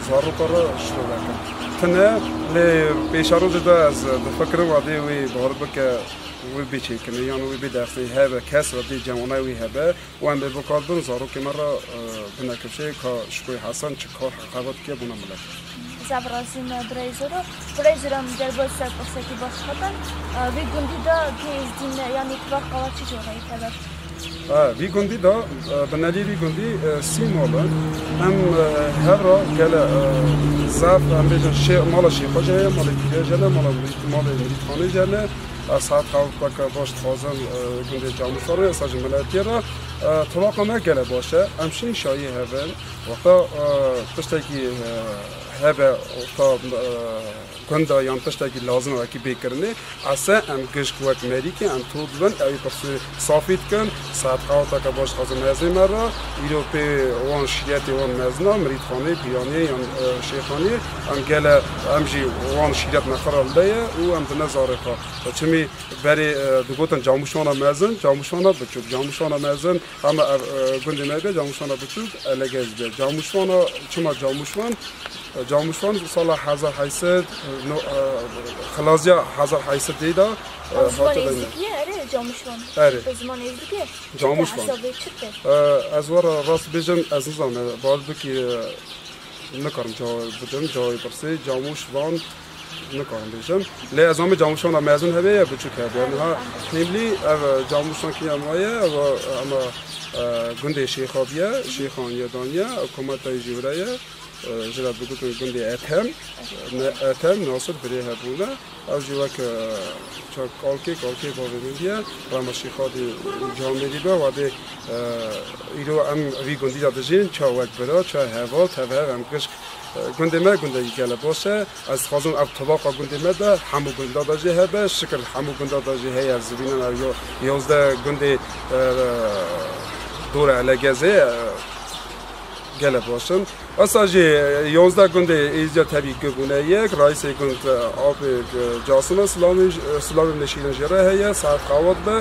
zaroka re şiro vekin. Tune, lê pêşerojê de ez difikirim, wadê wê bar bike, wê bê çêkinê, yan wê bê dersê hebe, kes re dê cem wana wê hebe, û em bê bikaribin, zarokê me re, e, bine kifşê, ka Şikoyê Hesen çi kar heqebat dike bona milet. Zaf razî me birayê Zero. Birayê Zero, em derbas ser pirsekî baş xetin. Vê gundî de gê êzdî ne, yanî kibar qala çi cor heye teber? E, vî gundî de, e, binelî vî gundî, e, sî mal in. Em, e, hev re gele, e, zaf, em bêjin, şê-, mala şêxa jî heye, malê pîrê jî hene, mala mirît-, malê mirîtxanê jî hene. Ez saet qeweteke baş dixwazim, e, gundê Camûşvanê, esa ji miletê re. E, tilaqa me gele baş e. Em şîn şayî hev in. Wexta, e, tiştekî, e, hebe, wexta, e, gunda yan tiştekî lazim e wekî bê kirinê, ese em gişk wek merîkê em to dibin, ew ê pirsê safî dikin, saet qeweteke baş dixwazin mezê me re, îro pê wan şîretê wan mezin a, mirîtxanê, pîraniyê yan, e, şêxaniyê, em gele, em jî wan şîret me xwe re lide ye û em dine zarê xwe. Çimî berê, e, digotin Camûşvana mezin, Camûşvana biçûk, Camûşvana mezin, hema ev, e, gundê me be, Camûşvana biçûk, Elegez be. Camûşvana, çima Camûşvan? Camûşvan sala hezar heyt sed, no, e, xilaziya hezar heyt sed de, e, Ew ziman hate Êzidikî ye, erê, Camûşvan. Erê. Bi ziman Êzidikî ye? Camûşvan. Hesabê çi te? E, ez were rast bêjim, ez nizanim, bal bikî, e, nikarim cewab bidim, cewabê pirsê, Camûşvan nikarim bêjim. Lê ez zanim Camûşvana mezin hebe ye, biçûk hebe. Niha hêmlî ev, e, Camûşvan kî em waye, ev, e, ema, e, gundê Şêxa biye, Şêxan ye daniye, ew kometa jî wire ye. E, ji re digotin gundê Ethem. Ne, Ethem, Nasir birê hebûne. Ew jî wek, e, ça kalkê, kalkê bavê min bûye. Rema Şêxadî camêrî be, wadê, e, îro em vî gundî de dijîn, ça wek bira, ça heval, tev hev em gişk, e, gundê me gundekî gele baş e. Ez dixwazim ev tibaqa gundê me de, hemû gunda de jî hebe, şikir hemû gunda de jî heye, ez dibînim ev yo-, yozdeh gundê, e, dora Elegezê, e, gele baş in. Esa jî, e, yozdeh gundê êzdiya tevî gibûne yek, raîsê gund, e, apê, e, Casim e, silavê, e, silavê min şîrin jê re heye, saet qawet be,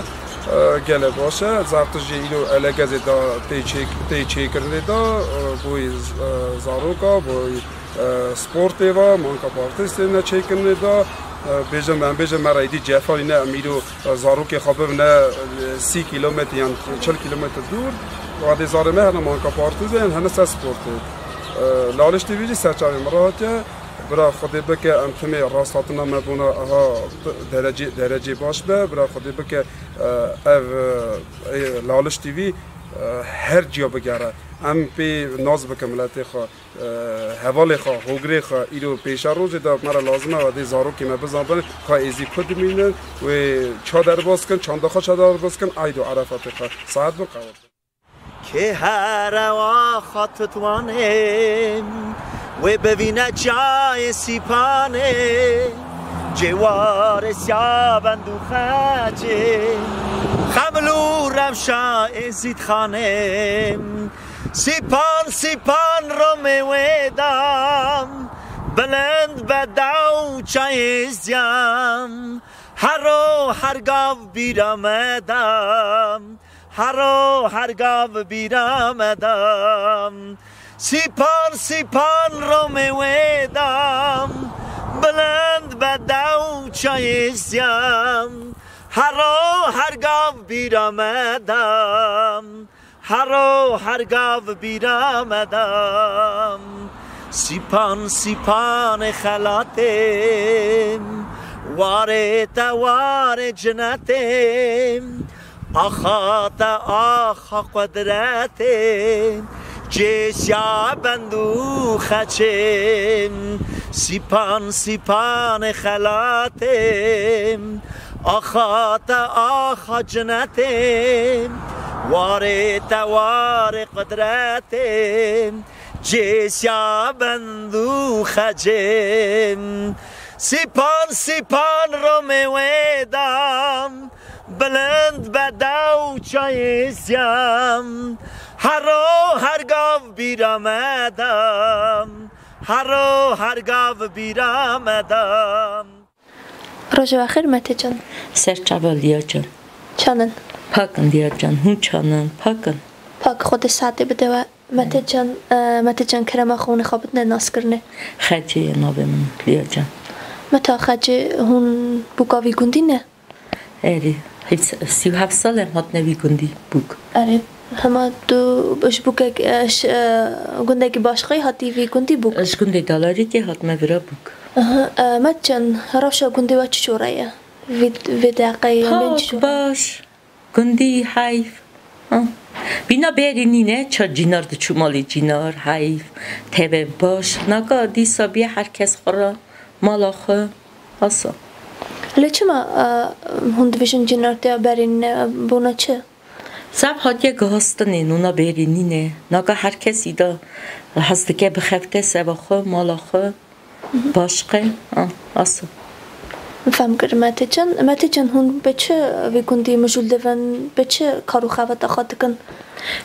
e, gele baş e. Zaftir jî îro Elegezê da tê çêk-, tê çêkirinê da, e, boyî z-, e, zaroka, boyî, e, sportê va, manka partî têne çêkirinê da, e, bêjim, em bêjim me re êdî cefa nîne, em îro zarokê xwe bibine, e, sî kîlometre yan çil kîlometre dûr, wadê zarê me hene manka partîzê, hene ser sportê. E, Laliş T V jî serçavê min re hatiye. Bira Xwedê bike em timê rasthatina me bona aha derecê, derecê baş be. Bira Xwedê bike, e, ev, e, Laliş T V, e, her ciya bigere. Em pê nas bikin miletê xwe. E, hevalê xwe, hogirê xwe, îro pêşerojê de me re lazim e, wadê zarokê me bizanbin ka êzî ku dimînin, wê ça derbas kin, çanda xwe ça derbas kin, Eyd û Erefatê xwe. Saet bin qewet. Kê here wa xwe tutwanê, wê bivîne çayê Sîpanê, cêwarê siya bend û xecê, xeml û rewşa Êzîdxanê. Sîpan, sîpan romê wê dam, bilind be daw çayê ziyam. Hero her gav bîra me dam, hero her gav bîra me dam. Sîpan, sîpan romê wê dam, bilind be daw çayê ziyam. Hero her gav bîra me dam. Hero her gav bîra me dam. Sîpan, sîpanê xelatê, warê te warê cinetê, axa te axa qudretê, cêsiya bend û xeçê. Sîpan, sîpanê xelatê, axa te axa cinetê, warê te warê qudretê, cêsiya bend û xecê. Sîpan, sîpan romê wê dam, bilind be daw çayê ziyam. Hero her gav bîra me dam, hero her gav bîra me dam. Roja we xêr Mete can. Ser çava Liya can. Çanin. Pak in Liya can. Hûn çanin. Pak in. Pak, Xwedê saetê bide we. Mete can, e, Mete can kerema xwe hûn ê xwe bidine naskirinê. Xecê ye navê min Liya can. Meta Xecê hûn bûka vî gundî ne? Erê, heyf-, sî û heft sal em hatine vî gundî bûk. Erê, hema tu ji bûkek, e, ş-, e, gundekî başqayî hatî vî gundî bûk? Ji gundê Dalarîkê hatime vira bûk. Aha, e, Mete can, rewşa gundê we çi çora ye? Vê, vê deqeyê em bên çi çora? Pak, baş. Gundî heyf. Ah. Vîna berî nîne, ça cînar diçû malê cînar, heyf, teve baş. Naka dîsa bîye her kes xwe re mala xwe. Asa. Lê çima, e, hûn dibêjin cînar te berî nîne, bona çi? Zaf hatiye gihastinê, nûna berî nîne. Naka her kes îda hez dike bixebite seva xwe, mala xwe. Başqe, a, asa. Fem kir, Metê Can. Metê Can, hûn bi çi vî gundî mijûl dibin, bi çi kar û xebata xwe dikin?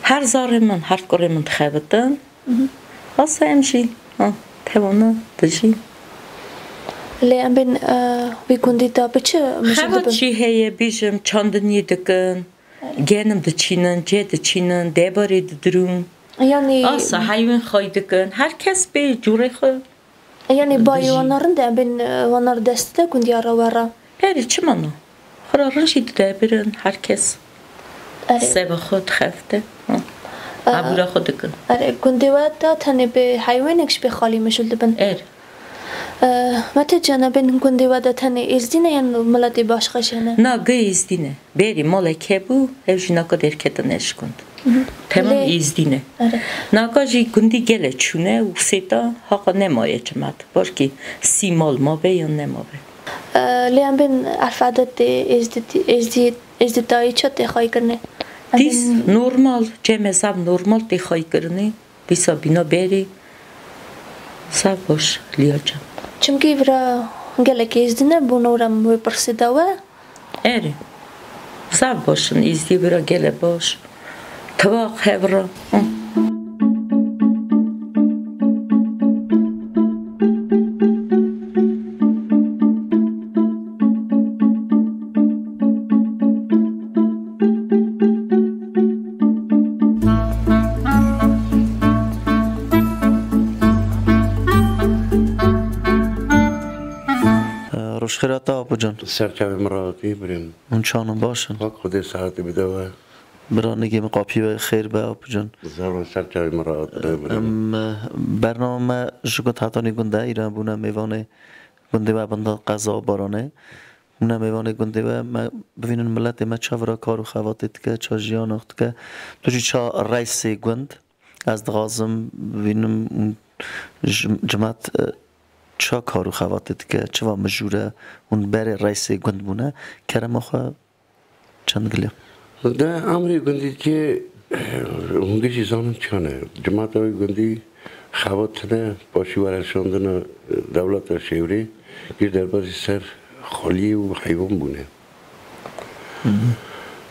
Her zarê min, her kurê min dixebitin. Asa em jî, a, tewana dijîn. Lê em bên, e, vî gundî de bi çi mijûl dibin? Xebat jî heye, bêjim, çandiniyê dikin, genim diçînin, cê diçînin, debarê didirûn. Yanî asa heywan xay dikin. Her kes bê cûrê xwe. Yanî bayê wana rind e, em bên, e, wana dest de gundiya re were. Erê, çima na? Xwe re rind jî didebirin, her kes Erê. Seva xwe dixebite. Ha. E, Ebûra xwe dikin. Erê, gundê we de tenê bi heywanek ji bê xalî mijûl dibin. Erê. E, Metê Can, em bên gundê we de tenê êzdî ne yan miletê başqa jî hene? Na, gi êzdî ne. Berî malek hebû, ew jî naka derketine ji gund. Temam Lê êzdî ne. Erê. Naka jî gundî gelek çûne û sêta haqa nemaye cimat. Belkî sî mal mabe yan nemabe. E, lê em bên erf edetê êzdî, êzdî, êzdîtayî çi tê xayîkirinê? Em Dîs bên normal, cem e zaf normal tê xayîkirinê. Dîsa bîna berî zaf baş liya cem. Çimkî vira gelek êzdî ne, bona wira min wê pirsê dawe. Erê. Zaf baş in. Êzdî bira gele baş. Tivaq hevra. Hı. Rojxêr hate Apo can. Ser çavê min rahatî birêm. Hûn çanin baş in? Pak Xwedê saetê bide we. Bira nigê min qapiyê we xêr be Apo can. Zerro ser çavê min rahat be birêm. Em, e, bernama me ji gund hetanî gund e, îra bûne mêvanê gundê we binda qeza Baranê. Bûne mêvanê gundê we, me bivînin miletê me çavira kar û xebatê dike, ça jiyana dike. Tu jî ça reysê gund. Ez dixwazim bibînim ji, cimat, e, ça kar û xebatê dike, çiva mijûr e, hûn berê reysê gund bûne, kerema xwe çend gilê. Di emrê gundîtiyê, hûn gişî zanin çan e. Cimata wî gundî xebat tine, paşî were şandina dewleta şêwrê, jî derbasî ser xaliyê û heywan bûne.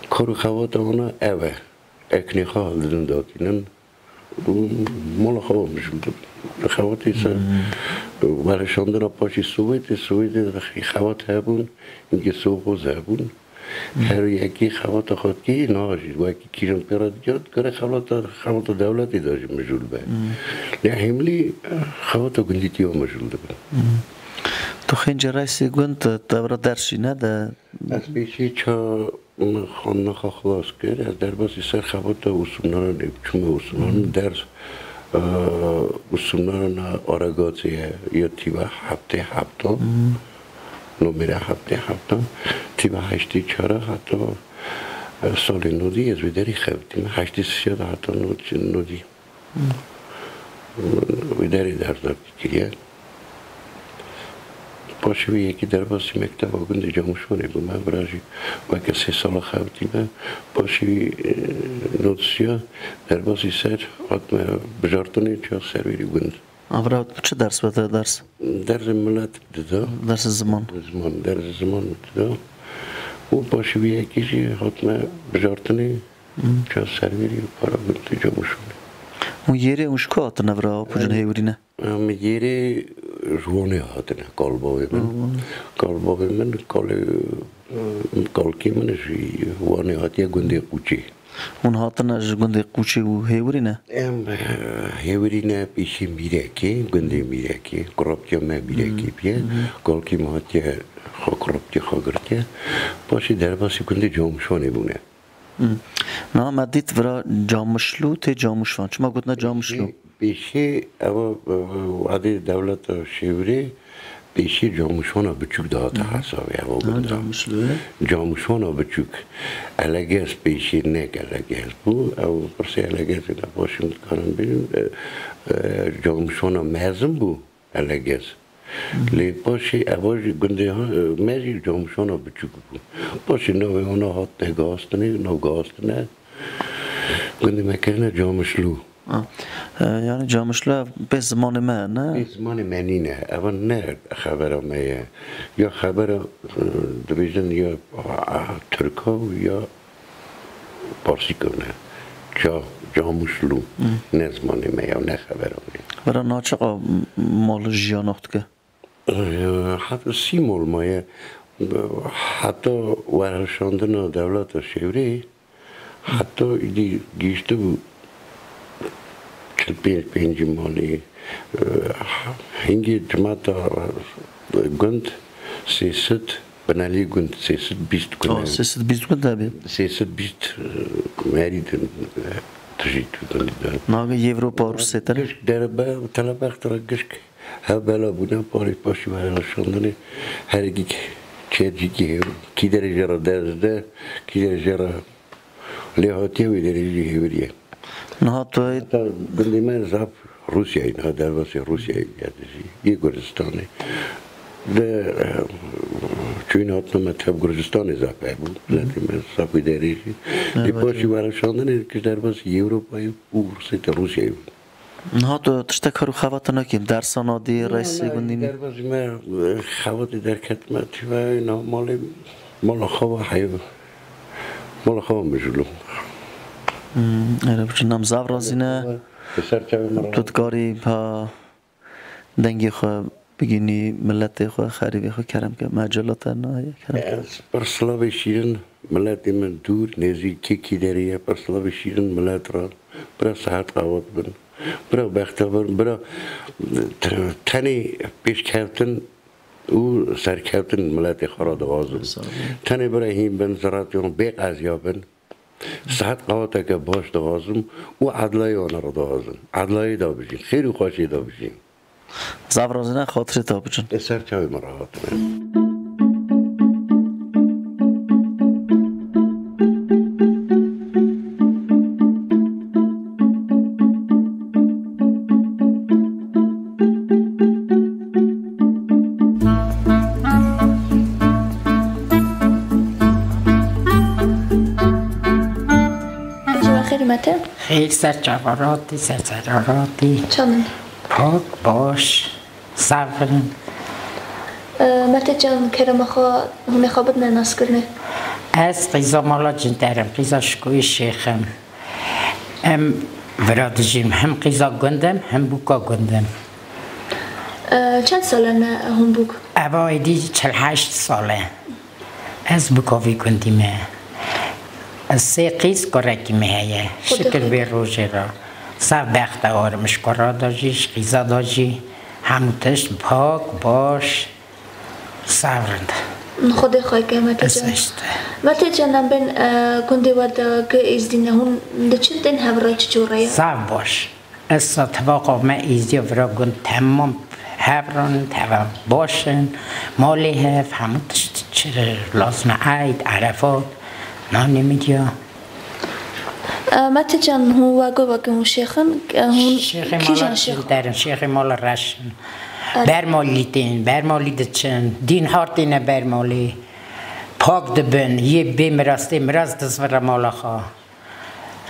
Kar û xebata wana ev e. Eknê xwe hildidin datînin û mala xwe mijûl dibin. Xebatê ser vereşandina paşî Sowêtê, Sowêtê de xebat hebûn, hingê sovxoz hebûn. Her yekî xebata xwe dikî, niha jî wekî kîjan pê re digiya, dikare xebata, xebata dewletê de jî mijûl be. Lê hêmlî xebata gundîtiya mijûl dibe. Tu xêncê reysê gund, te vira ders jî nede? Ez pêşî ça Min xwendina xwe xilas kir. Ez derbasî ser xebata ûsûnaran ê çûme ûsûnaran ders, e, ûsûnarana Aragatê ye, ya tîba heftê heftan, nomêre heftê heftan, tîba heştê çara heta, e, salê nodî ez wê derî xebitîme. Heştê sisiya de heta nod-, nodî. Wî derê dersdar kiriye. Paşê wî yekî derbasî mekteba gundê Camûşvanê bûme, vira jî weke sê sala xebitîme. Paşê wî, e, nodisiya derbasî ser hatime bijartinê çar serwêrî gund. A vira çi ders ve te ders? Dersê milet dida. Dersê ziman. Ziman, dersê ziman dida. Û paşê wî yekî jî hatime bijartinê. Çar serwêrî para gund Camûşvanê. Hûn yêrê hûn ji ku hatine vira Apo can, hêwirî ne? Em yêrê ji Wanê hatine, kalbavê min. Kalbavê min, kalê, kalkê min ji Wanê hatiye gundê Qûçê. Hûn hatine ji gundê Qûçê û hêwirî ne? Em, e, hêwirî ne, pêşî Mîrekê, gundê Mîrekê, kuraptiya me Mîrekê bûye. Kalkê min hatiye xwe kuraptiya xwe girtiye. Paşê derbasî gundê Camûşvanê bûne. Hmm. Niha me dît vira Camişlû tê Camûşvan. Çima gotine Camişlû? Pêşê, pêşê ewa, e, wadê dewleta Şêwirê, Pêşî Camûşwana Biçûk dihate hesabê, ev o Ha, gund e. Camûşlu. Camûşwana Biçûk. Elegez pêşî nek Elegez bû. Ew pirsê Elegezê de başim dikarim bêjim. E, e, Camûşwana Mezin bû Elegez. Lê paşê eva jî gundê ha, e, me jî Camûşwana Biçûk bû. Paşê navê wana hatine gihastinê, nav gihastine. Gundê me kirine Camûşlu. Ha. E, yani Camûşlu ev pê zimanê me, ne? Pê zimanê me nîne. Eva ne xebera me ye. Ya xebera, e, dibêjin ya, a, Tirka ya Parsîka ne. Ca, Camûşlu. Ne zimanê me ya, ne xebera me ye. Vera naçiqa mal jiyanox dike? E, heta sî mal maye. Heta werhişandina dewleta Şêwrê, heta îdî gihîştibû çil pênc pêncî malê. E, hingê cimata, e, gund sê sed, binelî gund sê sed bîst gund. Oh, sê sed bîst gund hebî. Sê sed bîst, e, merî din, e, tijî tu gundî de. Nagê Yevropa Rûsê tene? Gişk derebe, telebext re gişk. Hev bela bûne, parê paşî werhişandinê, her yekî çêr jî kî hêv-, kî derê jê re derz de, kî derê jê re lê hatiye, wê derê jî hêviriye. Niha tu Heta gundê me zaf Rûsyayê, niha derbasî Rûsyayê, yani jî yê Kurdistanê. De, e, çûyîn hatina me tev Kurdistanê zaf hebû. Miletê me zaf wê derê jî. Lê Evet. paşî werhişandinê ki derbasî Ewropayê û Rûsyayê bû. Niha tu tiştek her û xebatê nakî, dersa nadî, reysê gundî nî? Derbasî me, e, xebatê derket me, tîve nav malê, mala xwe ve heyv. Mala xwe ve mijûl im. Hmm, erê biçin, em zaf razî ne. Li ser çavê min Tu re. dikarî ha dengê xwe bigînî, miletê xwe, xerîbê xwe, kerem ke. Mecela te naye, kerem ke. Ez pir silavê şîrin, miletê min dûr, nêzîkê kî derê ye, pir silavê şîrin milet re. Bira sihet qewet bin. Bira bextever, bira te-, tenê pêşkeftin û serkeftin miletê xwe re dixwazim. Sağ olun. Tenê bira hîn bin, zirat yon bê qeziya bin. Sihet qeweteke baş dixwazim û edlayê wana re dixwazim. Edlayê de bijîn, xêr û xweşiyê de bijîn. Zaf razî ne, xatirê te biçin. Ê ser çavê min re hatine. Xêr me te. Xêr ser çava ratî, ser sera ratî. Çanin. Pak, baş, sev in. E, Mete can, kerema xwe, hûn ê xwe bidine naskirinê. Ez qîza mala Cinter im, qîza Şikoyê Şêx im. Em vira dijîm, him qîza gund im, him bûka gund im. E, çend sal e ne hûn bûk? Eva êdî çil heşt sal e. Ez bûka vî gundî me. Ez sê qîz, kurekî me heye. Xwedê Şikir xwedê. Vê rojê re. Zaf bextewar im, ji kura de jî, ji qîza de jî. Hemû tişt pak, baş, zaf rind. Xwedê xwe ke, Mete Ez can. Eşte. Mete can, em bên, e, gundê we de gi êzdî ne, hûn diçin tên hev re, çi cûre ye? Zaf baş. Esa tivaqa me êzdiya vira gund temam hev rin, teva baş in, malê hev, hemû tişt çi lazim e, eyd, erefat, nanê min diya. E, Mete can, hûn wego weke hûn şêx in, e, hûn Şêxê kîjan mala şêx? Derin, şêxê mala reş in. Evet. Bermalî tên, bermalî diçin, dîn hartîne bermalî, pak dibin, yê bê mirastê, mirast dizvire mala xwe.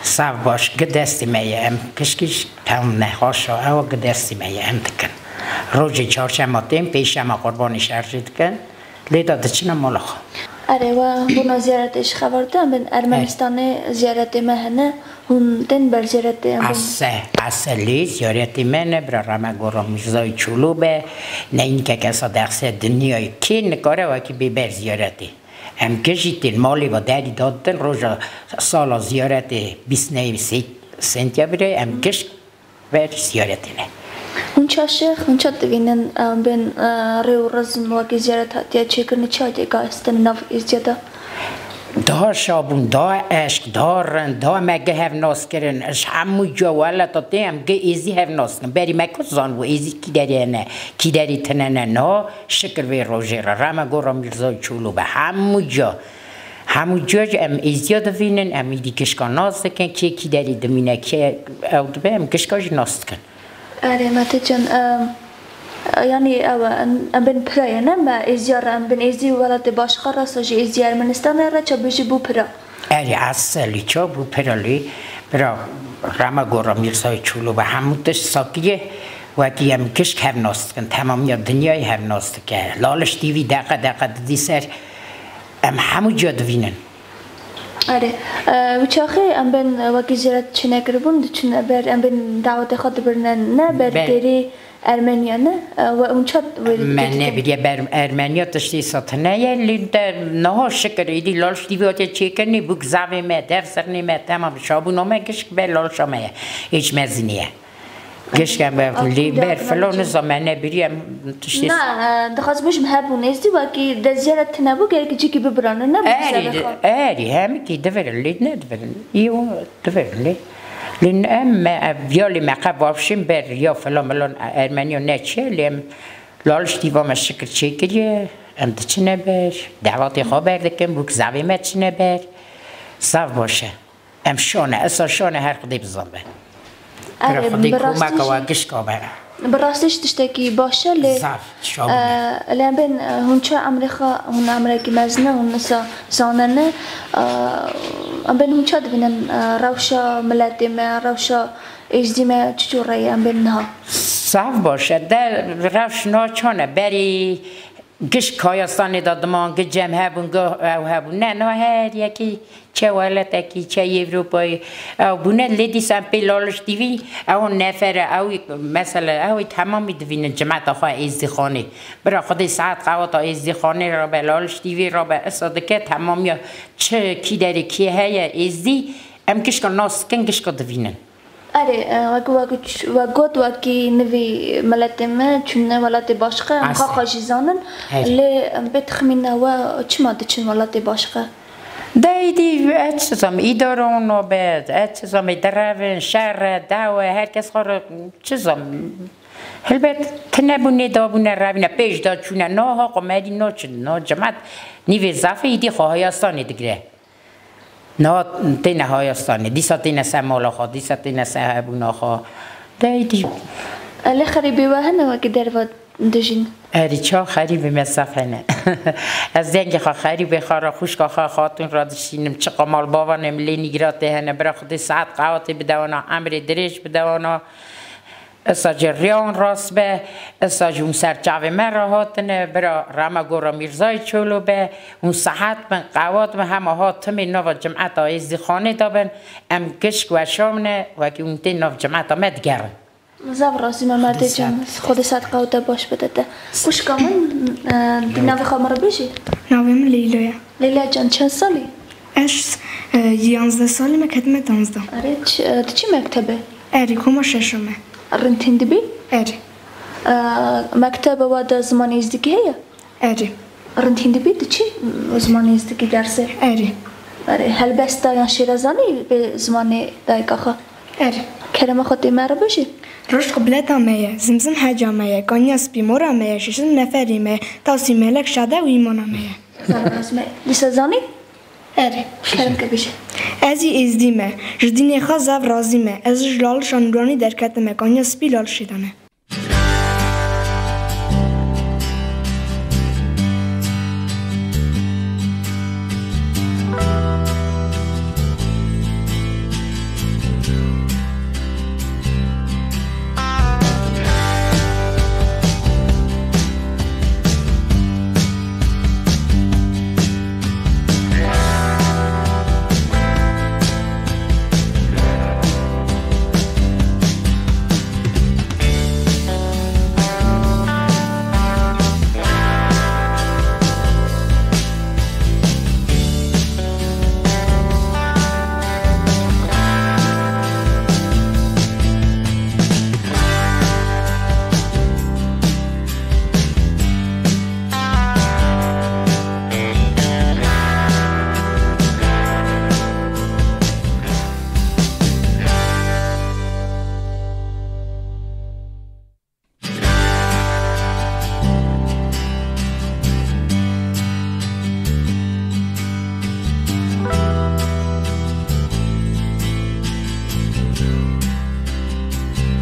Sav baş, gi destê me ye, em kişkîş tewn ne, haşa, ew gi destê me ye, em dikin. Rojê çarşema tên, pêşema qurbanê şerjê dikin, lê da diçine mala xwe. Erê, we bona ziyaretê ji xeber te, em bên Ermenistanê ziyaretê me hene, hûn tên ber ziyaretê em bên? Ese, ese lê ziyaretê me ne, bira Rame Gora Mîrzayê Çolo be, ne înke kesa dexse dinyayê, kê nikare wekî bê ber ziyaretê. Em giş jî tên malê ve derî daditin, roja sala ziyaretê bîst nehê sê-, sentyabrê em giş ber ziyaretê ne. Hûn ça şêx, hûn ça divînin, em bên, e, rê û rizm wekî ziyaret hatiye çêkirin, çi hatiye gahestin nav êzdiya de? Daha şabûn, daha eşq, daha rind, daha me gi hev nas kirin. Ji hemû ciya welata tê em gi êzî hev nas dikin. Berî me ku zanibû êzî kî derê hene, kî derê tine ne. Niha şikir vê rojê re. Rema gora Mîrzayê Çolo be. Hemû ciya, hemû ciya jî em êziya divînin, em êdî gişka nas dikin. Kê kî derê dimîne, kê ew dibe, em gişka jî nas dikin. Erê, Mete can, em, yanî ew e, em, em bin pira ye, ne me êziya re, em bin êzî welatê başqa re, sa jî êzî Ermenistanê re, ça bijî bû pira. Erê, eselî ça bû pira lê, bira Rema gora Mîrzayê Çolo be, hemû tişt sakiye, wekî em gişk hev nas dikin, temamiya dinyayê hev nas dike. Laliş T V deqe deqe didî ser, em hemû ciya divînin. Erê, e, wî çaxê em bên, e, wekî ziyaret çênekiribûn, diçin ber, em bên dawetê xwe dibirne ne ber Be- dêrê Ermeniya ne, e, we hûn çat wê Me dikin? Nebiriye ber Ermeniya tiştê satine ye, lê de niha şikir êdî Laliş T V hatiye çêkirinê, bûk zavê me, dev zirnê me, temam şabûna me gişk ber Lalişa me ye. Hêç mezin ye. Gişk em be, Ew lê ber diakin filo diçin. Niza me nebiriye tiştê Na, e, dixwaz bêjim hebûn êzdî wekî de ziyaret tine bû, gerek cîkî bibirane, ne bû Erê, zevê xwe. Erê, hemikî divirin, lê nedivirin. Î o divirin lê. Lê em, me, ev, ya lê me qe bavşin ber, ya filan milan Ermeniya neçiye, lê em Laliş T V me şikir çêkiriye, em diçine ber, dewatê xwe ber dikin, bûk zavê me diçine ber. Zaf baş e. Em şone, esa şone her Xwedê bizanbe. Erê, Xwedê bi rastî komeka jî, we gişka be. Bi rastî jî tiştekî baş e, lê, Zaf, şabûn e. E, lê em bên, e, hûn çi emrê xwe, hûn emrekî mezin e, hûn nisa zanene, e, em bên hûn çi dibînin, e, rewşa miletê me, rewşa êzdî me çi cûre ye em bên niha? Zaf baş e. De rewş niha çone. Berî Giş Kayastanê de diman, gi cem hebûn, gi ew hebûn. Ne, no her yekî çe welatekî, çe Ewropayê ew bûne. Lê dîsa em pê Laliş T V, ew nefer e, ew mesela, ew temamî divînin cemeta xwe Êzdîxanê. Bira Xwedê saet qewata Êzdîxanê rabe, Laliş T V rabe, isa dike temamiya çi kî derê kê heye Êzdî, em gişka nas dikin, gişka divînin. Erê, e, wek, wek, we got wekî nivî miletê me çûne welatê başqe, em Asê. Xwe xwe jî zanin. Erê. Lê em bê tixmîne we çima diçin welatê başqe? De îdî ez çi zam, îdara û nobet, ez çi zam, ê direvin, şer e, dew e, her kes xwe re çi zam. Helbet tine bûne, da bûne revîne, pêş da çûne, no ha qo merî no çi, no cimet nîvê zafê îdî xwe hayastanê digire. Niha têne hayastanê, dîsa têne ser mala xwe, dîsa têne ser hebûna xwe. De îdî. Lê xerîbê we hene wekî derva dijîn? Erî ça xerîbê me zaf hene. Ez dengê xwe xerîbê xwe re, xwişka xwe, xatûn re dişînim, çiqa malbava ne min lê nîgratê hene, bira Xwedê saet qewatê bide wana, emrê dirêj bide wana. Esa jî riya wan rast be, esa jî hûn ser çavê me re hatine, bira rema gora Mîrzayê Çolo be, hûn sihet bin, qewat bin, hema ha timê nava cimeta Êzdîxanê de bin, em gişk weşa min e, wekî hûn tên nav cimeta me digerin. Zaf razî me Merdê can, Xwedê saet qewete baş bide te. Xwişka min, e, di navê xwe min re bêjî? Navê min Leyla ye. Leyla can, çend salî? Ez, e, yanzdeh salî me, ketime danzdeh. Erê, ç-, e, diçî mektebê? Erê, koma şeşa me. Rintîn dibî? Erê. E, mektebe we de zimanê êzdîkî heye? Erê. Rintîn dibî diçî zimanê êzdîkî dersê? Erê. Erê, helbesta yan şêra zanî bi zimanê dayika xwe? Erê. Kerema xwe tê me re bêjî. Roj qiblet a me ye, zimzim heca me ye, kaniya spî mora me ye, şeşin neferê me ye, tasî melek şade û îmana me ye. Zaf rast me. Dîsa zanî? Erê. Kerem ke bêje. Ez î êzdî me. Ji dînê xwe zaf razî me. Ez ji Lalişa Nûranî derketime. Kaniya spî Lalişê de me.